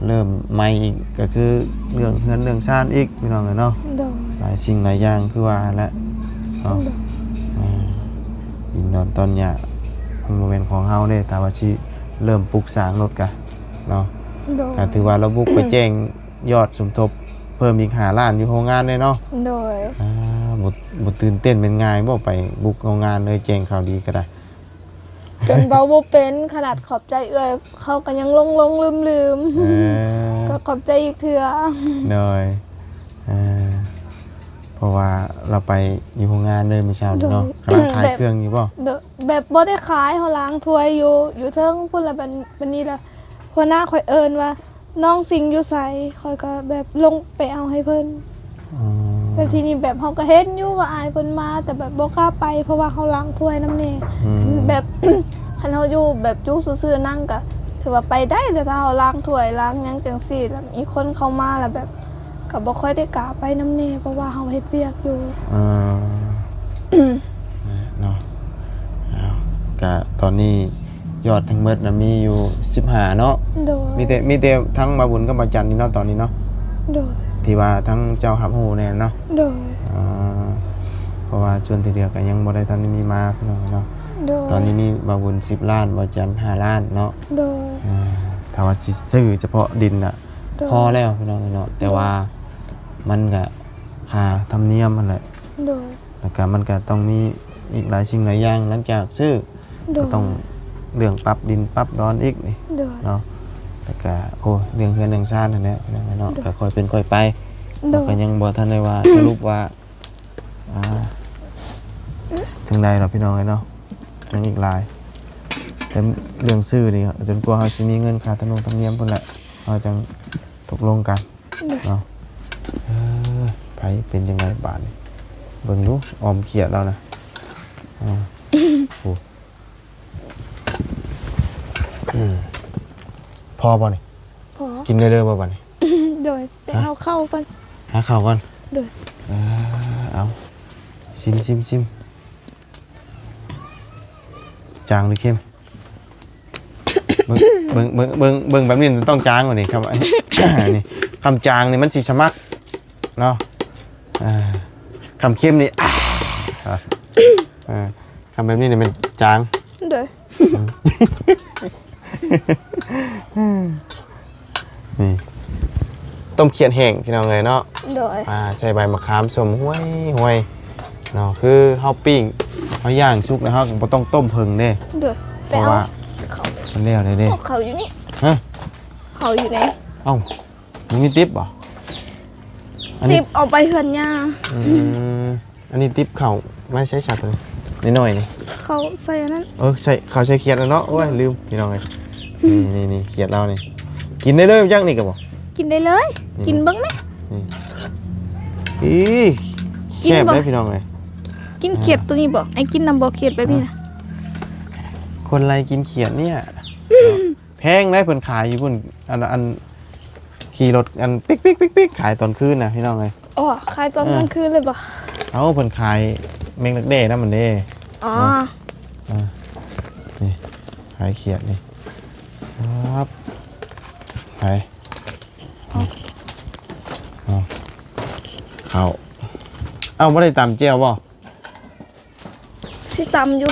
ເລີ່ມໃໝ່ອີກ ກໍຄືເລື່ອງເຮືອນເລື່ອງຊານອີກພີ່ນ້ອງເອີຍເນາະ. ໂດຍ ຫຼາຍສິ່ງຫຼາຍຢ່າງຄືວ່າຫັ້ນແຫຼະເນາະ. ໂດຍ ເອີ ດິນດອນຕອນຫຍ້າມັນບໍ່ແມ່ນຂອງເຮົາເດ້ ຖ້າວ່າຊິເລີ່ມປຸກສ້າງໂລດກະເນາະ. ໂດຍ ກໍຖືວ່າລາວບຸກໄປແຈ້ງ ຍອດສົມທົບເພີ່ມອີກຫ້າລ້ານຢູ່ໂຮງງານເດ້ເນາະ. ໂດຍ ອ່າ ບໍ່ ບໍ່ຕື່ນເຕັ້ນແມ່ນງ່າຍບໍ່ ໄປບຸກໂຮງງານເລີຍ ແຈ້ງຂ່າວດີກໍໄດ້. ຈົນເວົ້າບໍ່ເປັນ ຂະໜາດຂອບໃຈເອື້ອຍເຂົາກໍຍັງຫຼົງໆລືມໆ. ເອີ ກໍຂອບໃຈອີກເທື່ອ. ໂດຍ ເອີ ເພາະວ່າລາວໄປຢູ່ໂຮງງານເລີຍມື້ເຊົ້ານີ້ເນາະ. ໂດຍ ກຳລັງຂາຍເຄື່ອງຢູ່ບໍ່? ໂດຍ ແບບບໍ່ໄດ້ຂາຍ ເຮົາລ້າງຖ້ວຍຢູ່ ຢູ່ເທິງພຸ້ນລະ. ບັດ ບັດນີ້ລະ ຫົວໜ້າຂ້ອຍເອີ້ນວ່າ ນ້ອງຊິງຢູ່ໃສ? ຂ້ອຍກໍແບບລົງໄປເອົາໃຫ້ເພິ່ນ. ອໍ ແລ້ວທີນີ້ແບບເຮົາກໍເຫັນຢູ່ວ່າອ້າຍເພິ່ນມາ ແຕ່ແບບບໍ່ກ້າໄປ ເພາະວ່າເຮົາລ້າງຖ້ວຍນຳແດ່. ອືມ ແບບ ຄັນເຮົາຢູ່ແບບຢູ່ຊື່ໆນັ້ນກໍຖືວ່າໄປໄດ້ ແຕ່ຖ້າເຮົາລ້າງຖ້ວຍລ້າງຫຍັງຈັ່ງຊີ້ ແລ້ວມີຄົນເຂົ້າມາ ແລ້ວແບບ ກໍບໍ່ຄ່ອຍໄດ້ກ້າໄປນຳແດ່ ເພາະວ່າເຮົາເຮັດວຽກຢູ່. ອ່າ ເນາະ ກະຕອນນີ້ຍອດທັງໝົດນະມີຢູ່ສິບຫ້າເນາະ. ໂດຍ. ມີແຕ່ ມີແຕ່ທັງບ່າວບຸນກັບບ່າວຈັນນີ້ເນາະ ຕອນນີ້ເນາະ. ໂດຍ. ທີ່ວ່າທັງເຈົ້າຮັບຮູ້ແນ່ເນາະ. ໂດຍ. ອໍ ເພາະວ່າສ່ວນທີ່ເຫຼືອກະຍັງບໍ່ໄດ້ທັນໄດ້ມີມາ ພີ່ນ້ອງເນາະ. ໂດຍ. ຕອນນີ້ມີບ່າວບຸນສິບລ້ານ ບ່າວຈັນຫ້າລ້ານເນາະ. ໂດຍ. ອ່າ ຖ້າວ່າຊິຊື້ສະເພາະດິນນະ ໂດຍ ພໍແລ້ວ ພີ່ນ້ອງເນາະ. ແຕ່ວ່າ ໂດຍ ມັນກະຄ່າທຳນຽມຫັ້ນແຫຼະ. ໂດຍ. ແລ້ວກະມັນກະຕ້ອງມີອີກຫຼາຍສິ່ງຫຼາຍຢ່າງ ຫຼັງຈາກຊື້ ໂດຍ ກໍຕ້ອງເລື່ອງປັບດິນປັບດອນອີກນີ້ ໂດຍ ເນາະ. ແລ້ວກະ ໂອ້ ເລື່ອງເຮືອນເລື່ອງຊານຫັ້ນແຫຼະ ພີ່ນ້ອງເນາະ. ໂດຍ. ກະຄ່ອຍເປັນຄ່ອຍໄປ. ໂດຍ. ເຮົາກະຍັງບໍ່ທັນໄດ້ວ່າ ສະຫຼຸບວ່າ ອ່າ ເຖິງໃດດອກ ພີ່ນ້ອງເອີຍເນາະ. ຍັງອີກຫຼາຍ ແຕ່ເລື່ອງຊື້ນີ້ ຈົນກວ່າເຮົາຊິມີເງິນຄ່າທຳນົງທຳນຽມພຸ້ນແຫຼະ ເຮົາຈັ່ງຕົກລົງກັນ ເນາະ. ເອີ ໃຜເປັນຈັ່ງໃດບາດນີ້ ເບິ່ງດູ ອ້ອມຂຽດລາວນະ. ອືມ ໂອ້ ອືມ ພໍບໍ່ນີ້? ພໍ. ກິນໄດ້ເລີຍບໍ່ບາດນີ້? ໂດຍ. ໄປຫາເຂົ້າກ່ອນ ຫາເຂົ້າກ່ອນ. ໂດຍ. ເອີ ເອົາ ຊິມ ຊິມ ຊິມ ຈາງຫຼືເຄັມ? ເບິ່ງ ເບິ່ງ ເບິ່ງ ເບິ່ງ ເບິ່ງແບບນີ້ຕ້ອງຈາງກວ່ານີ້ຄັບ. ນີ້ ຄຳຈາງນີ້ມັນຊິສະໝັກເນາະ. ອ່າ ຄຳເຄັມນີ້ ອ່າ ອ່າ ຄຳແບບນີ້ນີ້ແມ່ນຈາງ. ໂດຍ. ອືມ ນີ້ ຕົ້ມຂຽດແຫ້ງ ພີ່ນ້ອງເອີຍເນາະ. ໂດຍ. ອ່າ ໃສ່ໃບມະຂາມສົ້ມຫ້ວຍໆເນາະ. ຄືເຮົາປີ້ງ ເຮົາຍ່າງສຸກແລ້ວ ເຮົາກໍບໍ່ຕ້ອງຕົ້ມເພິ່ງເດ້. ໂດຍ. ເພາະວ່າ ໄປເອົາເຂົ້າ ມັນແລ້ວໄດ້ເດ້. ເອົາເຂົ້າຢູ່ນີ້. ຮະ? ເຂົ້າຢູ່ໃນ ເອົ້າ ມັນມີຕິບບໍ່? ອັນນີ້ຕິບເອົາໄປເຮືອນຍ່າ. ອືມ ອັນນີ້ຕິບເຂົ້າມາໃຊ້ສັດ ນ້ອຍໆນີ້ ເຂົ້າໃສ່ອັນນັ້ນ. ເອີ ໃສ່ ເຂົ້າໃສ່ຂຽດແລ້ວເນາະ. ໂອ້ຍ ໂດຍ ລືມ ພີ່ນ້ອງເອີຍ. ນີ້ໆໆ ຂຽດລາວນີ້ ກິນໄດ້ເລີຍຈັກນີ້ກໍບໍ່? ກິນໄດ້ເລີຍ. ນີ້ ກິນເບິ່ງແມະ. ນີ້ ອີ ກິນບໍ່? ແຊບເດ້ ພີ່ນ້ອງເອີຍ. ກິນຂຽດ ອ່າ ໂຕນີ້ບໍ່? ໄອ້ກິນນຳບໍ່ ຂຽດແບບນີ້ນະ? ຮະ? ຄົນໄລ່ກິນຂຽດນີ້ ອືມ ແພງໃດ໋ ເພິ່ນຂາຍຢູ່ພຸ້ນ ອັນ ອັນ ຂີ່ລົດ ອັນ ປິກໆໆໆ ຂາຍຕອນຄືນນະ ພີ່ນ້ອງເອີຍ. ອໍ ຂາຍຕອນ ເອີ ກາງຄືນເລີຍບໍ່? ເອົ້າ ເພິ່ນຂາຍແມງດັກແດ້ນຳຫັ້ນເດ້. ອໍ ເນາະ. ເອີ ນີ້ ຂາຍຂຽດນີ້ ປັບ ໄປ ເອົາ ເອົາ ເຂົ້າ. ເອົ້າ ບໍ່ໄດ້ຕຳແຈ່ວບໍ່? ຊິຕຳຢູ່.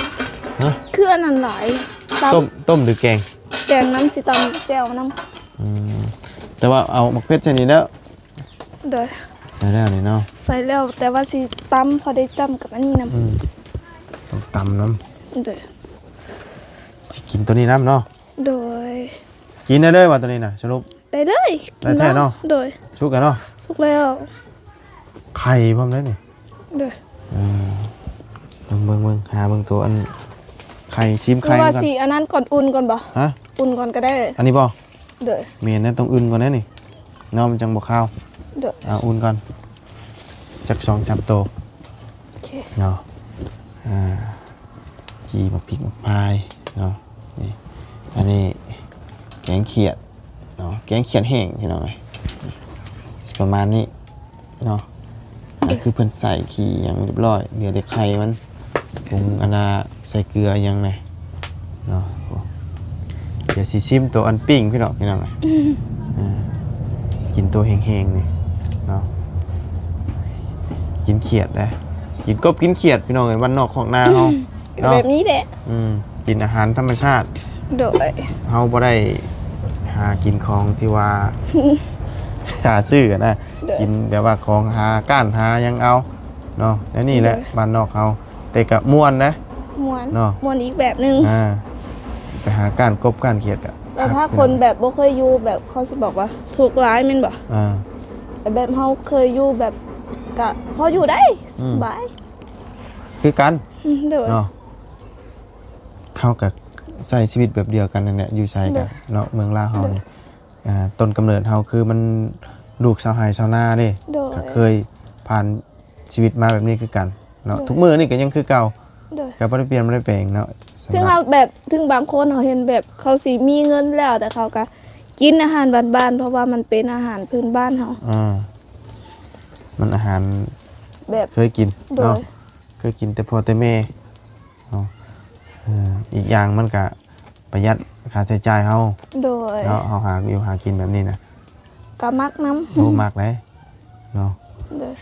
ຮະ? ຄືອັນນັ້ນຫຼາຍ. ຕຳ ຕົ້ມ ຕົ້ມຫຼືແກງ? ແກງນຳ ຊິຕຳແຈ່ວນຳ. ອືມ ແຕ່ວ່າເອົາໝາກເຜັດໃສ່ນີ້ແລ້ວ. ໂດຍ. ໃສ່ແລ້ວນີ້ເນາະ? ໃສ່ແລ້ວ ແຕ່ວ່າຊິຕຳພໍໄດ້ຈ້ຳກັບອັນນີ້ນຳ. ອືມ ຕ້ອງຕຳນຳ. ໂດຍ. ຊິກິນໂຕນີ້ນຳເນາະ? ໂດຍ. ກິນໄດ້ເລີຍວ່າໂຕນີ້ນະ ສະຫຼຸບ? ໄດ້ເລີຍ. ໄດ້ແທ້ເນາະ? ໂດຍ. ສຸກແລ້ວເນາະ? ສຸກແລ້ວ. ໄຂ່ພ້ອມໄດ້ນີ້. ໂດຍ. ເອີ ເບິ່ງໆໆ ຫາເບິ່ງໂຕອັນໄຂ່ ຊີມໄຂ່ກ່ອນ. ວ່າຊິອັນນັ້ນກ່ອນ ອຸ່ນກ່ອນບໍ່? ຮະ? ອຸ່ນກ່ອນກໍໄດ້. ອັນນີ້ບໍ່? ໂດຍ. ແມ່ນແລ້ວ ຕ້ອງອຸ່ນກ່ອນໄດ໋ນີ້ເນາະ ມັນຈັ່ງບໍ່ຄາວ. ໂດຍ. ເອົາ ອຸ່ນກ່ອນ ຈັກສອງສາມໂຕ. ໂອເຄເນາະ. ອ່າ ຈີ່ໝາກພິກໝາກພາຍເນາະ. ນີ້ ອັນນີ້ແກງຂຽດເນາະ ແກງຂຽດແຫ້ງ ພີ່ນ້ອງເອີຍ ປະມານນີ້ເນາະ. ອ່າ ຄືເພິ່ນໃສ່ຂີ້ຫຍັງຮຽບຮ້ອຍ ເຫຼືອແຕ່ໄຂ່ມັນ ປຸງອັນນ່າ ໃສ່ເກືອຫຍັງແດ່ເນາະ. ດຽວຊິຊິມໂຕອັນປີ້ງ ພີ່ນ້ອງ ພີ່ນ້ອງເອີຍ. ອ່າ ກິນໂຕແຫ້ງໆນີ້ເນາະ ກິນຂຽດເດ້ ກິນກົບກິນຂຽດ ພີ່ນ້ອງເອີຍ ບ້ານນອກຄອກນາເຮົາ. ເນາະ ແບບນີ້ແຫຼະ. ອືມ ກິນອາຫານທຳມະຊາດ. ໂດຍ. ເຮົາບໍ່ໄດ້ຫາກິນຂອງທີ່ວ່າຫາຊື້ນະ. ໂດຍ. ກິນແບບວ່າຂອງຫາກ້ານຫາຫຍັງເອົາເນາະ. ແນວນີ້ແຫຼະ. ໂດຍ. ບ້ານນອກເຮົາ ແຕ່ກະມ່ວນນະ. ມ່ວນເນາະ ມ່ວນອີກແບບໜຶ່ງ. ອ່າ ໄປຫາກ້ານກົບກ້ານຂຽດກະ ແຕ່ຖ້າຄົນແບບບໍ່ເຄີຍຢູ່ ແບບເຂົາຊິບອກວ່າທຸກຫຼາຍແມ່ນບໍ່? ອ່າ ແຕ່ແບບເຮົາເຄີຍຢູ່ ແບບກະພໍຢູ່ໄດ້. ອືມ ສະບາຍ ຄືກັນ. ອືມ ໂດຍ. ເນາະ ເຮົາກະໃຊ້ຊີວິດແບບດຽວກັນນັ້ນແຫຼະ ຢູ່ໃສກະ. ໂດຍ. ເນາະ ເມືອງລາວເຮົານີ້. ໂດຍ. ອ່າ ຕົ້ນກຳເນີດເຮົາຄືມັນລູກຊາວໄຮ່ຊາວນາເດ້. ໂດຍ. ກະເຄີຍຜ່ານຊີວິດມາແບບນີ້ຄືກັນເນາະ. ໂດຍ. ທຸກມື້ນີ້ກະຍັງຄືເກົ່າ. ໂດຍ. ກະບໍ່ໄດ້ປ່ຽນບໍ່ໄດ້ແປງເນາະ. ເຖິງເຮົາແບບ ເຖິງບາງຄົນເຮົາເຫັນແບບເຂົາຊິມີເງິນແລ້ວ ແຕ່ເຂົາກະກິນອາຫານບ້ານໆ ເພາະວ່າມັນເປັນອາຫານພື້ນບ້ານເຮົາ. ອ່າ ມັນອາຫານແບບເຄີຍກິນ. ໂດຍ. ເນາະ ເຄີຍກິນແຕ່ພໍ່ແຕ່ແມ່ເນາະ. ເອີ ອີກຢ່າງມັນກະປະຢັດຄ່າໃຊ້ຈ່າຍເຮົາ ໂດຍ ເນາະ ເຮົາຫາຢູ່ຫາກິນແບບນີ້ນະ ກະມັກນຳ ໂອ້ ມັກເດ້ເນາະ ໂດຍ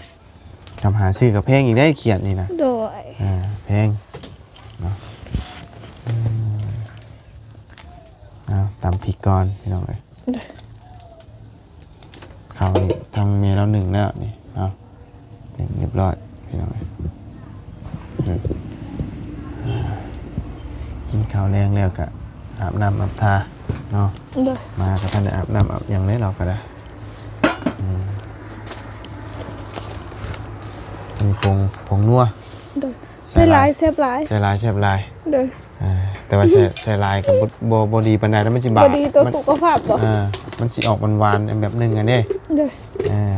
ກຳຫາຊື້ກະແພງອີກເດ້ ຂຽດນີ້ນະ ໂດຍ ອ່າ ແພງເນາະ ອືມ ເອົາ ຕຳພິກກ່ອນພີ່ນ້ອງເອີຍ ໂດຍ ເຂົ້ານີ້ທາງແມ່ລາວໜຶ້ງແລ້ວນີ້ ເອົາ ໜຶ້ງຮຽບຮ້ອຍພີ່ນ້ອງເອີຍ ກິນເຂົ້າແລງແລ້ວກະອາບນ້ຳອາບທ່າເນາະ ໂດຍ ມາກະທັນໄດ້ອາບນ້ຳອາບຫຍັງເດ້ ລາວກະໄດ້ ອືມ ມີຜົງ ຜົງນົວ ໂດຍ ໃສ່ຫຼາຍແຊບຫຼາຍ ໃສ່ຫຼາຍແຊບຫຼາຍ ໂດຍ ອ່າ ແຕ່ວ່າໃສ່ ໃສ່ຫຼາຍກໍບໍ່ ບໍ່ ບໍ່ດີປານໃດ ແລ້ວມັນຊິບາດ ບໍ່ດີຕໍ່ສຸຂະພາບບໍ່ ອ່າ ມັນຊິອອກຫວານໆ ແບບໜຶ່ງຫັ້ນເດ້ ໂດຍ ອ່າ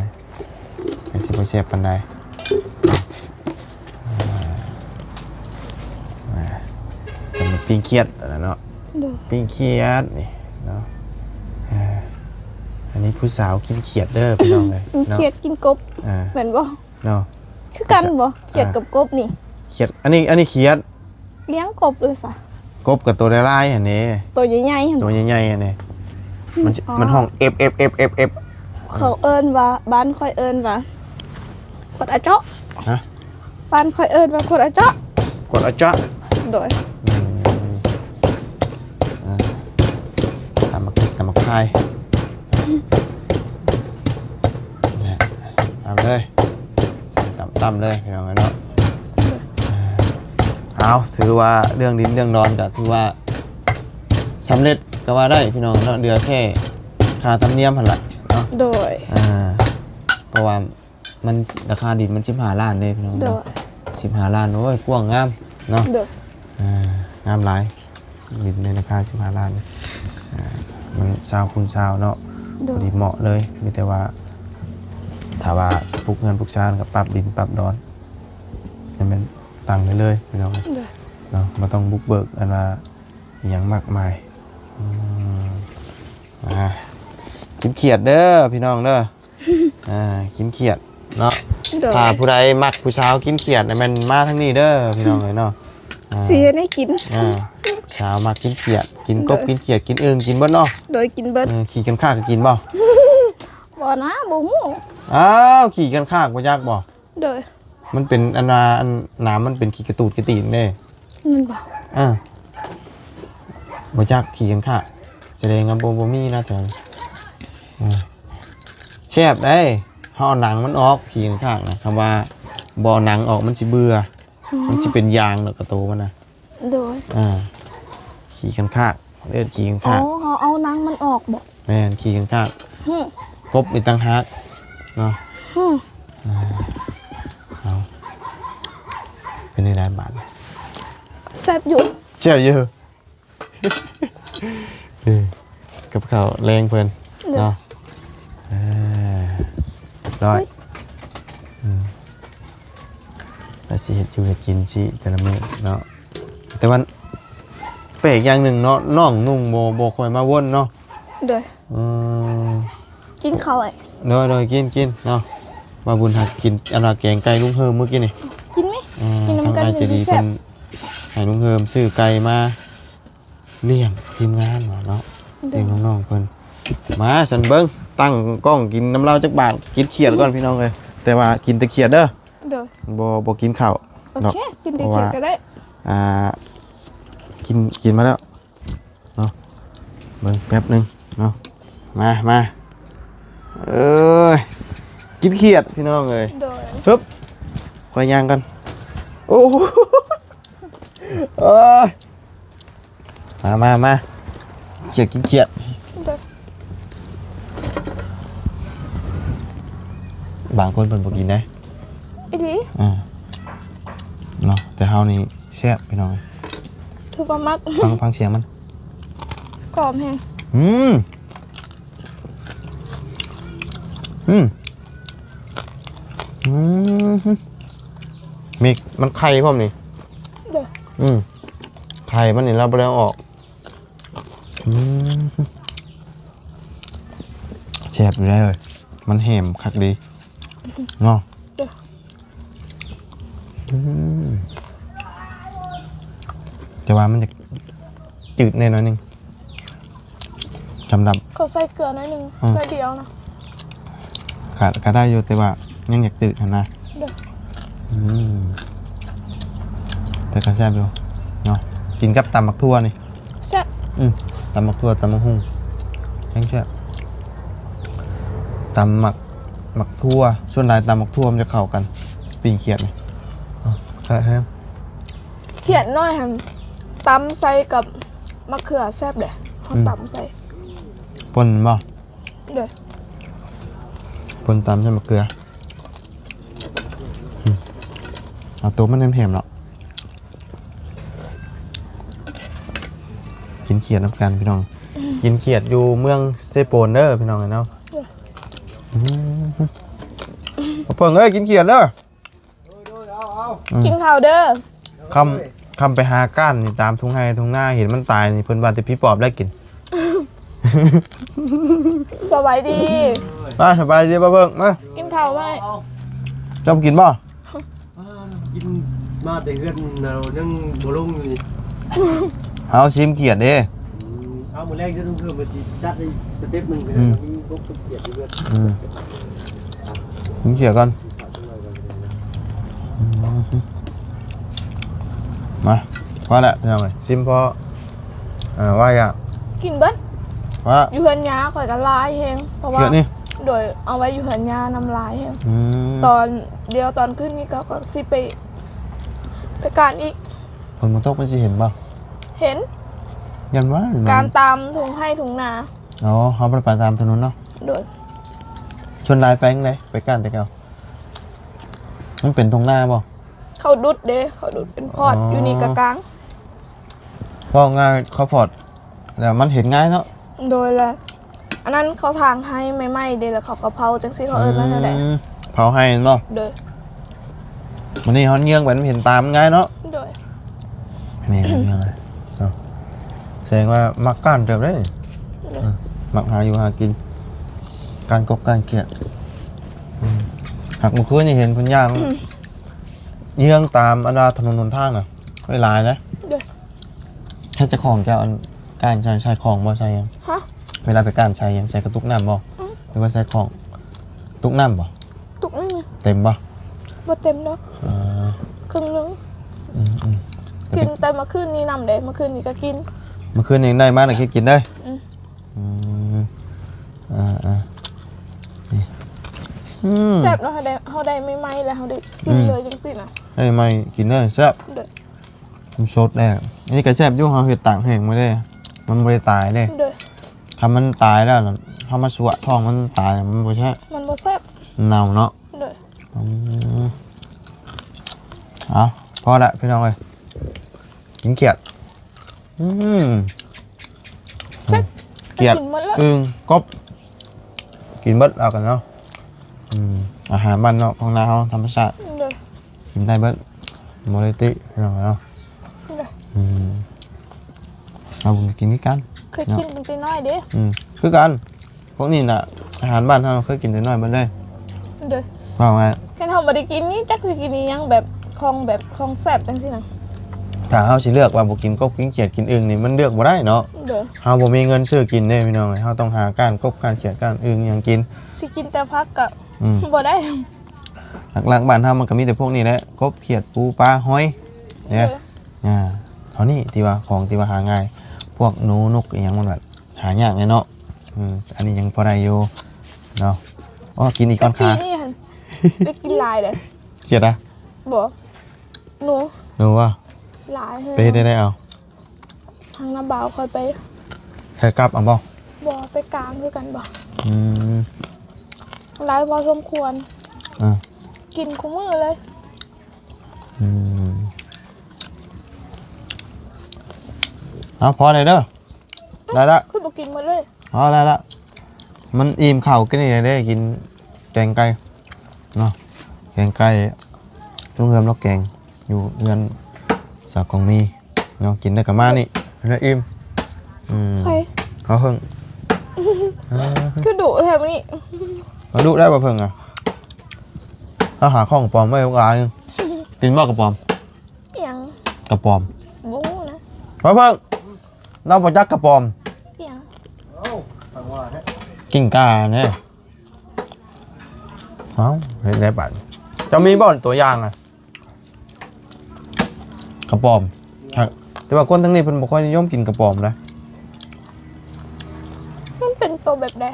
ມັນຊິບໍ່ແຊບປານໃດ ອ່າ ອ່າ ເປັນປີ້ງຂຽດຫັ້ນນະເນາະ ໂດຍ ປີ້ງຂຽດນີ້ເນາະ ອ່າ ອັນນີ້ຜູ້ສາວກິນຂຽດເດີພີ່ນ້ອງເອີຍ ກິນຂຽດ ເນາະ ກິນກົບ ອ່າ ແມ່ນບໍ່? ເນາະ ຄືກັນບໍ່? ຂຽດກັບກົບນີ້ ຂຽດ ອັນນີ້ ອັນນີ້ຂຽດ ລ້ຽງກົບເລີຍຊະ ກົບກັບໂຕຫຼາຍໆຫັ້ນເດ້ ໂຕໃຫຍ່ໆຫັ້ນ ໂຕໃຫຍ່ໆຫັ້ນເດ້ ມັນ ມັນຮ້ອງເອັບໆໆໆ ເຂົາເອີ້ນວ່າ ບ້ານຂ້ອຍເອີ້ນວ່າ ກົດອະເຈາະ ຮະ ບ້ານຂ້ອຍເອີ້ນວ່າກົດອະເຈາະ ກົດອະເຈາະ ໂດຍ ອືມ ອ່າ ຕຳໝາກພິກ ຕຳໝາກພາຍ ແຫຼະ ຕຳເລີຍ ໃສ່ຕຳໆເລີຍພີ່ນ້ອງເອີຍເນາະ ເອົາ ຖືວ່າເລື່ອງດິນເລື່ອງດອນກໍຖືວ່າສຳເລັດກໍວ່າໄດ້ພີ່ນ້ອງເນາະ ເຫຼືອແຄ່ຄ່າທຳນຽມຫັ້ນລະເນາະ ໂດຍ ອ່າ ເພາະວ່າ ມັນ ລາຄາດິນມັນສິບຫ້າລ້ານເດ້ພີ່ນ້ອງ ໂດຍ ເນາະ ສິບຫ້າລ້ານ ໂອ້ຍ ກວ້າງງາມເນາະ ໂດຍ ອ່າ ງາມຫຼາຍ ດິນໃນລາຄາສິບຫ້າລ້ານ ອ່າ ມັນຊາວຄູນຊາວເນາະ ໂດຍ ພໍດີເໝາະເລີຍ ມີແຕ່ວ່າ ຖ້າວ່າປຸກເຮືອນປຸກຊານກໍປັບດິນປັບດອນ ໃຫ້ມັນຕັ້ງໄດ້ເລີຍພີ່ນ້ອງ ໂດຍ ເນາະ ບໍ່ຕ້ອງບຸກເບີກອັນວ່າ ອີ່ຫຍັງມາກມາຍ ອືມ ອ່າ ກິນຂຽດເດີພີ່ນ້ອງເດີ ອ່າ ກິນຂຽດເນາະ ໂດຍ ຖ້າຜູ້ໃດມັກຜູ້ສາວກິນຂຽດນະ ແມ່ນມາທາງນີ້ເດີພີ່ນ້ອງເອີຍເນາະ ອ່າ ຊິເຮັດໃຫ້ກິນ ອ່າ ສາວມັກກິນຂຽດ ກິນກົບ ໂດຍ ກິນຂຽດ ກິນອຶ່ງ ກິນເບິດເນາະ ໂດຍ ກິນເບິດ ເອີ ຂີ້ຄັນຄາກກໍກິນບໍ່? ບໍ່ນະ ບໍ່ຮູ້ ອ້າວ ຂີ້ຄັນຄາກບໍ່ຈັກບໍ່? ໂດຍ ມັນເປັນອັນວ່າ ອັນ ນ້ຳມັນເປັນຂີ້ກະຕູດກະຕີນເດ້ ແມ່ນບໍ່? ອ່າ ບໍ່ຈັກ ຂີ້ຄັນຄາກ ສະແດງວ່າບໍ່ ບໍ່ມີນະແຖວນີ້ ອ່າ ແຊບເດ້ ເຮົາເອົາໜັງມັນອອກ ຂີ້ຄັນຄາກນະ ຄຳວ່າບໍ່ເອົາໜັງອອກມັນຊິເບື່ອ ອືມ ມັນຊິເປັນຢາງດອກກະໂຕມັນນະ ໂດຍ ອ່າ ຂີ້ຄັນຄາກ ເອີ້ນຂີ້ຄັນຄາກ ອໍ ເຮົາເອົາໜັງມັນອອກບໍ່? ແມ່ນ ຂີ້ຄັນຄາກ ຫື ກົບອີກຕ່າງຫາກເນາະ ຫື ອ່າ ເອົາ ເປັນຈັ່ງໃດບາດນີ້? ແຊບຢູ່ ແຊບຢູ່ ເອີ ກັບເຂົ້າແລງເພິ່ນ ໂດຍ ເນາະ ເອີ ຮ້ອຍ ອືມ ແລ້ວຊິເຮັດຢູ່ເຮັດກິນຊິແຕ່ລະມື້ເນາະ ແຕ່ວ່າແປກຢ່າງໜຶ່ງເນາະ ນ້ອງນຸ່ງບໍ່ ບໍ່ຄ່ອຍມາວົນເນາະ ໂດຍ ອືມ ກິນເຂົ້າ ໂດຍ ໂດຍ ກິນ ກິນເນາະ ວ່າບຸນຫາກິນ ອັນວ່າແກງໄກ່ລຸງເຮີມມື້ກີ້ນີ້ ກິນໄໝ? ເອີ ກິນນຳກັນ ທາງອ້າຍໃຈດີເພິ່ນໃຫ້ລຸງເຮີມຊື້ໄກ່ມາລ້ຽງທີມງານວ່າເນາະ ໂດຍ ລ້ຽງນ້ອງໆເພິ່ນ ມາຊັ້ນເບິ່ງ ຕັ້ງກ້ອງກິນນຳລາວຈັກບາດ ກິນຂຽດກ່ອນພີ່ນ້ອງເອີຍ ແຕ່ວ່າກິນແຕ່ຂຽດເດີ ໂດຍ ບໍ່ ບໍ່ກິນເຂົ້າ ໂອເຄ ກິນແຕ່ຂຽດກໍໄດ້ ອ່າ ກິນ ກິນມາແລ້ວ ເນາະ ເບິ່ງແປັບໜຶ່ງເນາະ ມາ ມາ ເອີຍ ກິນຂຽດພີ່ນ້ອງເອີຍ ໂດຍ ຮຶບ ຂ້ອຍຍ່າງກ່ອນ ໂອ້ ໂອ້ຍ ມາ ມາ ມາ ຂຽດ ກິນຂຽດ ໂດຍ ບາງຄົນເພິ່ນບໍ່ກິນເດ້ ອີ່ຫຼີ ອ່າ ເນາະ ແຕ່ເຮົານີ້ແຊບພີ່ນ້ອງ ຖືວ່າມັກ ຟັງ ຟັງສຽງມັນ ກອບແຮງ ອືມ ອືມ ອືມ ມີ ມັນໄຂ່ພ້ອມນີ້ ໂດຍ ອືມ ໄຂ່ມັນນີ້ລາວບໍ່ໄດ້ເອົາອອກ ອືມ ແຊບຢູ່ເດ້ ມັນແຮມຄັກດີເນາະ ໂດຍ ອືມ ແຕ່ວ່າມັນຈະຈືດແດ່ໜ້ອຍໜຶ່ງ ສຳລັບ ເຂົາໃສ່ເກືອໜ້ອຍໜຶ່ງ ອືມ ໜ້ອຍດຽວນະ ກະ ກະໄດ້ຢູ່ ແຕ່ວ່າຍັງຢາກຈືດຫັ້ນນະ ໂດຍ ອືມ ແຕ່ກະແຊບຢູ່ເນາະ ກິນກັບຕຳໝາກຖົ່ວນີ້ ແຊບ ອືມ ຕຳໝາກຖົ່ວ ຕຳໝາກຫຸ່ງ ແຮງແຊບ ຕຳໝາກ ໝາກຖົ່ວ ສ່ວນຫຼາຍຕຳໝາກຖົ່ວມັນຈະເຂົ້າກັນ ປີ້ງຂຽດນີ້ ແຊບແຮງ ຂຽດນ້ອຍຫັ້ນ ຕຳໃສ່ກັບໝາກເຂືອແຊບເດ້ ເຮົາ ອືມ ຕຳໃສ່ ປົ່ນບໍ່? ໂດຍ ປົ່ນຕຳໃສ່ໝາກເຂືອ ອືມ ເອົາໂຕມັນແຫມໆເນາະ ກິນຂຽດນຳກັນພີ່ນ້ອງ ອືມ ກິນຂຽດຢູ່ເມືອງເຊໂປນເດີພີ່ນ້ອງເອີຍເນາະ ໂດຍ ອືມ ເພິ່ງເອີຍ ກິນຂຽດເດີ. ອືມ ກິນເຂົ້າເດີ ຄຳ ຄຳໄປຫາກ້ານນີ້ຕາມທົ່ງໄຮ່ທົ່ງນາ ເຫັນມັນຕາຍນີ້ ເພິ່ນວ່າແຕ່ຜີປອບໄດ້ກິນ ສະບາຍດີ ມາ ສະບາຍດີ ປ້າເພິ່ງ ມາ ກິນເຂົ້າໄວ້ ເຈົ້າກິນບໍ່? ກິນມາແຕ່ເຮືອນ ເຮົາຍັງບໍ່ລົງຢູ່ນີ້ ເຮົາຊິມຂຽດເດ້ ອືມ ເອົາ ມື້ແລງຈະຕ້ອງເພີ່ມໄປ ຊິຈັດອີກສະເຕັບໜຶ່ງ ອືມ ມີບົກຂຽດຢູ່ເຮືອນ ອືມ ກິນຂຽດກ່ອນ ມາ ພໍແລ້ວພີ່ນ້ອງເອີຍ ຊິມພໍ ອ່າ ວ່າຢາກ ກິນເບິດ ວ່າ ຢູ່ເຮືອນຍ່າຂ້ອຍກໍຫຼາຍແຮງ ເພາະວ່າ ຂຽດນີ້ ໂດຍ ເອົາໄວ້ຢູ່ເຮືອນຍ່ານຳຫຼາຍແຮງ ອືມ ຕອນດຽວຕອນຄືນນີ້ກໍ ກໍຊິໄປ ໄປການອີກ ຝົນບໍ່ຕົກມັນຊິເຫັນບໍ່? ເຫັນ ຢ້ານວ່າ ການຕາມທົ່ງໄຮ່ທົ່ງນາ ອໍ ເຮົາບໍ່ໄດ້ໄປຕາມຖະໜົນເນາະ ໂດຍ ສ່ວນຫຼາຍໄປຈັ່ງໃດ? ໄປການແຕ່ເກົ່າ ມັນເປັນທົ່ງນາບໍ່? ເຂົາດຸດເດ້ ເຂົາດຸດເປັນພອດ ອໍ ຢູ່ນີ້ກະກາງ ເວົ້າງ່າຍເຂົາພອດ ແລ້ວມັນເຫັນງ່າຍເນາະ ໂດຍ ແລ້ວອັນນັ້ນເຂົາຖາງໄຮ່ໃໝ່ໆເດ້ ແລ້ວເຂົາກໍເຜົາ ຈັ່ງຊີ້ເຂົາເອີ້ນວ່າແນວໃດ? ອືມ ເຜົາໄຮ່ແມ່ນບໍ່? ໂດຍ ມື້ນີ້ເຮົາເຍືອງໄປ ມັນເຫັນຕາມັນງ່າຍເນາະ ໂດຍ ແມ່ນເນາະ ແສດງວ່າມັກການເຕີບເດ້ ໂດຍ ອືມ ມັກຫາຢູ່ຫາກິນ ການກົບການຂຽດ ອືມ ຫາກມື້ຄືນນີ້ເຫັນເພິ່ນຍ່າງ ອືມ ເຍືອງຕາມອັນວ່າຖະໜົນຫົນທາງນະ ຫຼາຍໆເດ້ ໂດຍ ໃຫ້ເຈົ້າຂອງເຈົ້າອັນ ກ້ານໃສ່ ໃສ່ຂອງບໍ່ ໃສ່ຫຍັງ? ຮະ? ເວລາໄປກ້ານໃສ່ຫຍັງ? ໃສ່ກະຕຸກນ້ຳບໍ່? ອືມ ຫຼືວ່າໃສ່ຂອງ? ຕຸກນ້ຳບໍ່? ຕຸກນີ້ ເຕັມບໍ່? ບໍ່ເຕັມດອກ ເອີ ເຄິ່ງໜຶ່ງ ອືມໆ ກິນແຕ່ມື້ຄືນນີ້ນຳເດ້ ມື້ຄືນນີ້ກໍກິນ ມື້ຄືນນີ້ໄດ້ມານະ ກິນ ກິນເດີ ອືມ ອືມ ອ່າໆ ນີ້ ອືມ ແຊບເນາະ ເຮົາໄດ້ ເຮົາໄດ້ໃໝ່ໆ ແລ້ວເຮົາໄດ້ກິນ ອືມ ເລີຍຈັ່ງຊີ້ນະ ໄດ້ໃໝ່ກິນເລີຍ ແຊບ ໂດຍ ມັນສົດແດ່ ອັນນີ້ກໍແຊບຢູ່ ເຮົາເຮັດຕາກແຫ້ງໄວ້ເດ້ ມັນບໍ່ໄດ້ຕາຍເດ້ ໂດຍ ຖ້າມັນຕາຍແລ້ວ ເຮົາມາສວະທ້ອງມັນຕາຍ ມັນບໍ່ແຊບ ມັນບໍ່ແຊບ ເນົ່າເນາະ ໂດຍ ອືມ ເອົາ ພໍລະພີ່ນ້ອງເອີຍ ກິນຂຽດ ອືມ ແຊບ ຂຽດ ກິນໝົດແລ້ວ ອຶ່ງ ກົບ ກິນເບິດເອົາກັນເນາະ ອືມ ອາຫານບ້ານນອກທ້ອງນາເຮົາ ທຳມະຊາດ ໂດຍ ກິນໄດ້ເບິດ ບໍ່ໄດ້ຕິພີ່ນ້ອງເນາະ ໂດຍ ອືມ ເຮົາກໍກິນຄືກັນ ເຄີຍກິນ ເນາະ ຕັ້ງແຕ່ນ້ອຍເດ້ ອືມ ຄືກັນ ພວກນີ້ນະ ອາຫານບ້ານເຮົາເຄີຍກິນແຕ່ນ້ອຍເບິດເລີຍ ໂດຍ ເວົ້າງ່າຍ ຄັນເຮົາບໍ່ໄດ້ກິນນີ້ ຈັກຊິກິນອີ່ຫຍັງ ແບບຂອງ ແບບຂອງແຊບຈັ່ງຊີ້ນະ ຖ້າເຮົາຊິເລືອກວ່າບໍ່ກິນກົບ ກິນຂຽດ ກິນອຶ່ງນີ້ ມັນເລືອກບໍ່ໄດ້ເນາະ ໂດຍ ເຮົາບໍ່ມີເງິນຊື້ກິນເດ້ພີ່ນ້ອງເອີຍ ເຮົາຕ້ອງຫາກ້ານກົບ ກ້ານຂຽດ ກ້ານອຶ່ງຫຍັງກິນ ຊິກິນແຕ່ຜັກກໍ ອືມ ບໍ່ໄດ້ ຫຼັກໆບ້ານເຮົາມັນກໍມີແຕ່ພວກນີ້ແຫຼະ ກົບ ຂຽດ ປູ ປາ ຫອຍ ເດ້ ໂດຍ ອ່າ ເທົ່ານີ້ທີ່ວ່າ ຂອງທີ່ວ່າຫາງ່າຍ ພວກໜູ ນົກ ອີ່ຫຍັງມັນແບບ ຫາຍາກແດ່ເນາະ ອືມ ອັນນີ້ຍັງພໍໄດ້ຢູ່ເນາະ ອໍ ກິນອີກກ່ອນຄ່າ ປີນີ້ຫັ້ນ ໄດ້ກິນຫຼາຍເດ້ ຂຽດນະ ບໍ່ ໜູ ໜູວ່າ ຫຼາຍແຮງ ໄປເຮັດໄດ້ເອົາ ທາງນ້າບ່າວຂ້ອຍໄປ ໃສ່ກັບເອົາບໍ່? ບໍ່ ໄປກາງຄືກັນບໍ່ ອືມ ຫຼາຍພໍສົມຄວນ ອ່າ ກິນຄູ່ມື້ເລີຍ ອືມ ເອົາ ພໍແລ້ວເດີ ໄດ້ລະ ຄືບໍ່ກິນໝົດເລີຍ ພໍແລ້ວລະ ມັນອີ່ມເຂົ້າ ກິນນີ້ໄດ້ ກິນແກງໄກ່ເນາະ ແກງໄກ່ ລຸງເຮືອມລາວແກງ ຢູ່ເຮືອນສາວກອງມີເນາະ ກິນໄດ້ກະມານີ້ ແລ້ວອີ່ມ ອືມ ໃຜ? ເຮົາເພິ່ງ ຄືດຸແທ້ມື້ນີ້ ມາດຸໄດ້ບໍ່ເພິ່ງອະ ເຮົາຫາຂອງປອມໄວ້ບັກຫຼາຍ ກິນບໍ່ກະປອມ? ອີ່ຫຍັງ? ກະປອມ ບໍ່ຮູ້ນະ ເພິ່ງ ເຮົາບໍ່ຈັກກະປອມ ອີຫຍັງ? ກິ່ງກ່າແດ່. ເອົ້າ ເຮັດໄດ້ບາດ ເຈົ້າມີບໍ່ຕົວຢ່າງອະ? ກະປອມ ແຕ່ວ່າຄົນທາງນີ້ເພິ່ນບໍ່ຄ່ອຍນິຍົມກິນກະປອມນະ. ມັນເປັນໂຕແບບໃດ?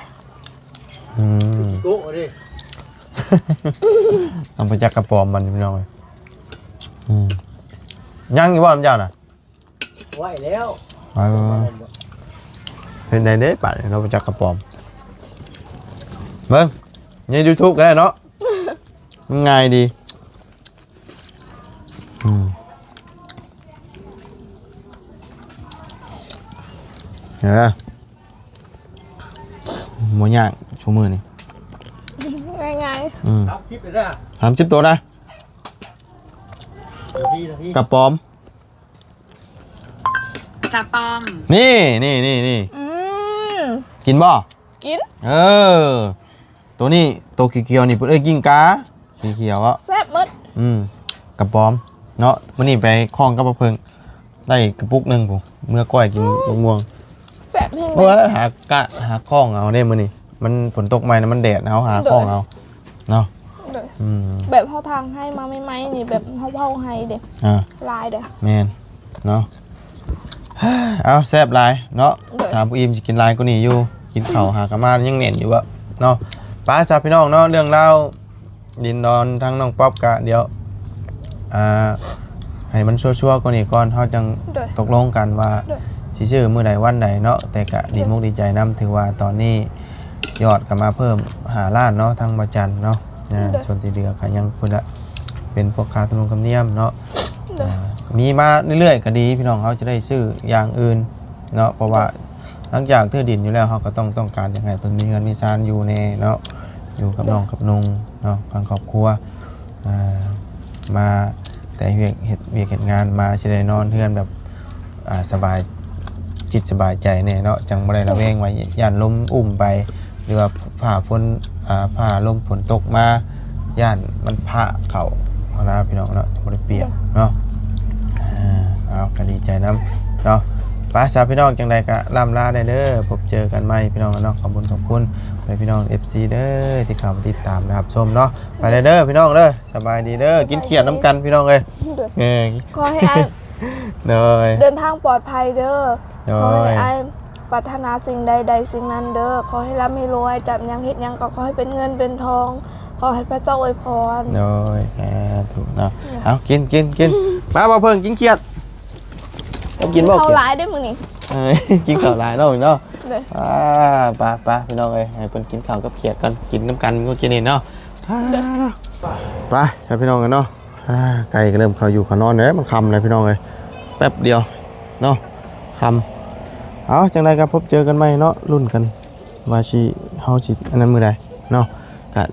ອືມ ໂຕເດ້ ເຮົາບໍ່ຈັກກະປອມມັນ ພີ່ນ້ອງເອີຍ. ອືມ ຍັງຢູ່ບໍ່ນຳເຈົ້ານະ? ໄວ້ແລ້ວ ເອີ ເຮັດໄດ້ເດ້ ປານນີ້ເຮົາບໍ່ຈັກກະປອມ. ເບິ່ງໃນ YouTube ກໍໄດ້ເນາະ ມັນງ່າຍດີ. ອືມ ເອີ ບໍ່ຍາກຊຸມື້ນີ້ ງ່າຍໆ. ອືມ ສາມສິບເລີຍນະ ສາມສິບໂຕນະ ນາທີ ນາທີ ກະປອມ ກະປອມ ນີ້ ນີ້ ນີ້ ນີ້ ອືມ ກິນບໍ່? ກິນ ເອີ ໂຕນີ້ ໂຕຂຽວໆນີ້ເພິ່ນເອີ້ນກິ່ງກ່າ ສີຂຽວອະ ແຊບໝົດ. ອືມ ກະປອມເນາະ ມື້ນີ້ໄປຄ້ອງກັບບັກເຜິ້ງ ໄດ້ກະປຸກໜຶ່ງພຸ້ນ ເມືອກ້ອຍກິນ ອືມ ບັກມ່ວງ ແຊບແຮງ. ໂອ້ຍ ຫາກະ ຫາຄ້ອງເອົາເດ້ມື້ນີ້ ມັນຝົນຕົກໃໝ່ນະ ມັນແດດ ເຮົາຫາ ໂດຍ ຄ້ອງເອົາເນາະ. ໂດຍ ອືມ ແບບເຮົາທາງໄຮ່ມາໃໝ່ໆນີ້ ແບບເຮົາເຜົາໄຮ່ເດ້ ອ່າ ຫຼາຍເດ້ ແມ່ນເນາະ. ເອົາ ແຊບຫຼາຍເນາະ ໂດຍ ຖ້າບໍ່ອີ່ມຊິກິນຫຼາຍກວ່ານີ້ຢູ່. ກິນເຂົ້າຫາກະມາຍັງແໜ້ນຢູ່ບໍເນາະ. ໄປຊະພີ່ນ້ອງເນາະ ເລື່ອງລາວ ດິນດອນທາງນ້ອງປັອບກະດຽວ ອ່າ ໃຫ້ມັນຊົວໆກວ່ານີ້ກ່ອນ ເຮົາຈັ່ງ ໂດຍ ຕົກລົງກັນວ່າ ໂດຍ ຊິຊື້ມື້ໃດວັນໃດເນາະ. ແຕ່ກະດີ ໂດຍ ມົກດີໃຈນຳ ຖືວ່າຕອນນີ້ຍອດກະມາເພີ່ມຫ້າລ້ານເນາະ ທາງບໍ່ຈັນເນາະ. ອ່າ ໂດຍ ສ່ວນທີ່ເຫຼືອກະຍັງພຸ້ນລະ ເປັນພວກຄ່າທຳນວງທຳນຽມເນາະ. ໂດຍ ອ່າ ມີມາເລື້ອຍໆກະດີ ພີ່ນ້ອງ ເຮົາຈະໄດ້ຊື້ຢ່າງອື່ນເນາະ ເພາະວ່າ ໂດຍ ຫຼັງຈາກຖືດິນຢູ່ແລ້ວ ເຮົາກໍຕ້ອງ ຕ້ອງການຢາກໃຫ້ເພິ່ນມີເຮືອນມີຊານຢູ່ແດ່ເນາະ ຢູ່ກັບ ໂດຍ ນ້ອງກັບນຸ່ງເນາະ ທາງຄອບຄົວ ອ່າ ມາແຕ່ວຽກ ເຮັດວຽກເຮັດງານມາ ຊິໄດ້ນອນເຮືອນແບບ ອ່າ ສະບາຍຈິດສະບາຍໃຈແດ່ເນາະ ຈັ່ງບໍ່ໄດ້ລະແວງວ່າຢ້ານລົມອຸ້ມໄປ ຫຼືວ່າຟ້າຝົນ ອ່າ ຟ້າລົມຝົນຕົກມາ ຢ້ານມັນພະເຂົ້າຫັ້ນນະ ພີ່ນ້ອງເນາະ ບໍ່ໄດ້ປຽກເນາະ. ເອີ ເອົາ ກໍດີໃຈນຳເນາະ. ໄປຊະພີ່ນ້ອງ ຈັ່ງໃດກໍລ່ຳລາແດ່ເດີ ພົບເຈີກັນໃໝ່ພີ່ນ້ອງເນາະ. ຂອບຄຸນ ຂອບຄຸນໄປພີ່ນ້ອງ ເອັຟຊີ ເດີ ທີ່ເຂົ້າມາຕິດຕາມ ແລະ ຮັບຊົມເນາະ. ໄປແດ່ເດີພີ່ນ້ອງເດີ ສະບາຍດີເດີ ກິນຂຽດນຳກັນພີ່ນ້ອງເອີຍ. ໂດຍ ເອີ ຂໍໃຫ້ອ້າຍ ໂດຍ ເດີນທາງປອດໄພເດີ. ໂດຍ ຂໍໃຫ້ອ້າຍປາດຖະໜາສິ່ງໃດໄດ້ສິ່ງນັ້ນເດີ. ຂໍໃຫ້ລ່ຳໃຫ້ລວຍ ຈັບຫຍັງເຮັດຫຍັງກໍຂໍໃຫ້ເປັນເງິນເປັນທອງ. ຂໍໃຫ້ພະເຈົ້າອວຍພອນ. ໂດຍ ສາທຸເນາະ. ເອົາ ກິນ ກິນ ກິນ ມາ ບໍ່ເພິ່ງ ກິນຂຽດ. ເຈົ້າກິນບໍ່ຂຽດ? ເຂົ້າຫຼາຍເດ້ມື້ນີ້. ເອີ ກິນເຂົ້າຫຼາຍເນາະ ເນາະ. ໂດຍ ອ່າ ໄປ ໄປ ພີ່ນ້ອງເອີຍ ໃຫ້ເພິ່ນກິນເຂົ້າກັບຂຽດກ່ອນ ກິນນຳກັນມື້ກີ້ນີ້ເນາະ. ໂດຍ ໄປຊະພີ່ນ້ອງເອີຍເນາະ. ອ່າ ໄກ່ກໍເລີ່ມເຂົ້າຢູ່ເຂົ້ານອນແລ້ວ ມັນຄ່ຳແລ້ວພີ່ນ້ອງເອີຍ ແປັບດຽວເນາະ ຄ່ຳ. ເອົາ ຈັ່ງໃດກໍພົບເຈີກັນໃໝ່ເນາະ ລຸ້ນກັນວ່າຊິ ເຮົາຊິອັນນັ້ນມື້ໃດເນາະ. ກະ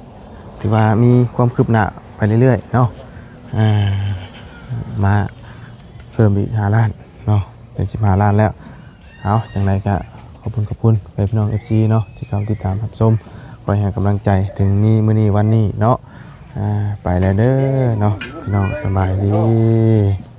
ຖືວ່າມີຄວາມຄືບໜ້າໄປເລື້ອຍໆເນາະ. ອ່າ ມາເພີ່ມອີກຫ້າລ້ານເນາະ ເປັນສິບຫ້າລ້ານແລ້ວ. ເອົາ ຈັ່ງໃດກະຂອບຄຸນ ຂອບຄຸນໄປພີ່ນ້ອງ ເອັຟຊີ ເນາະ ທີ່ເຂົ້າມາຕິດຕາມຮັບຊົມ ຄອຍໃຫ້ກຳລັງໃຈເຖິງມີມື້ນີ້ວັນນີ້ເນາະ. ອ່າ ໄປແລ້ວເດີເນາະ ພີ່ນ້ອງ ສະບາຍດີ.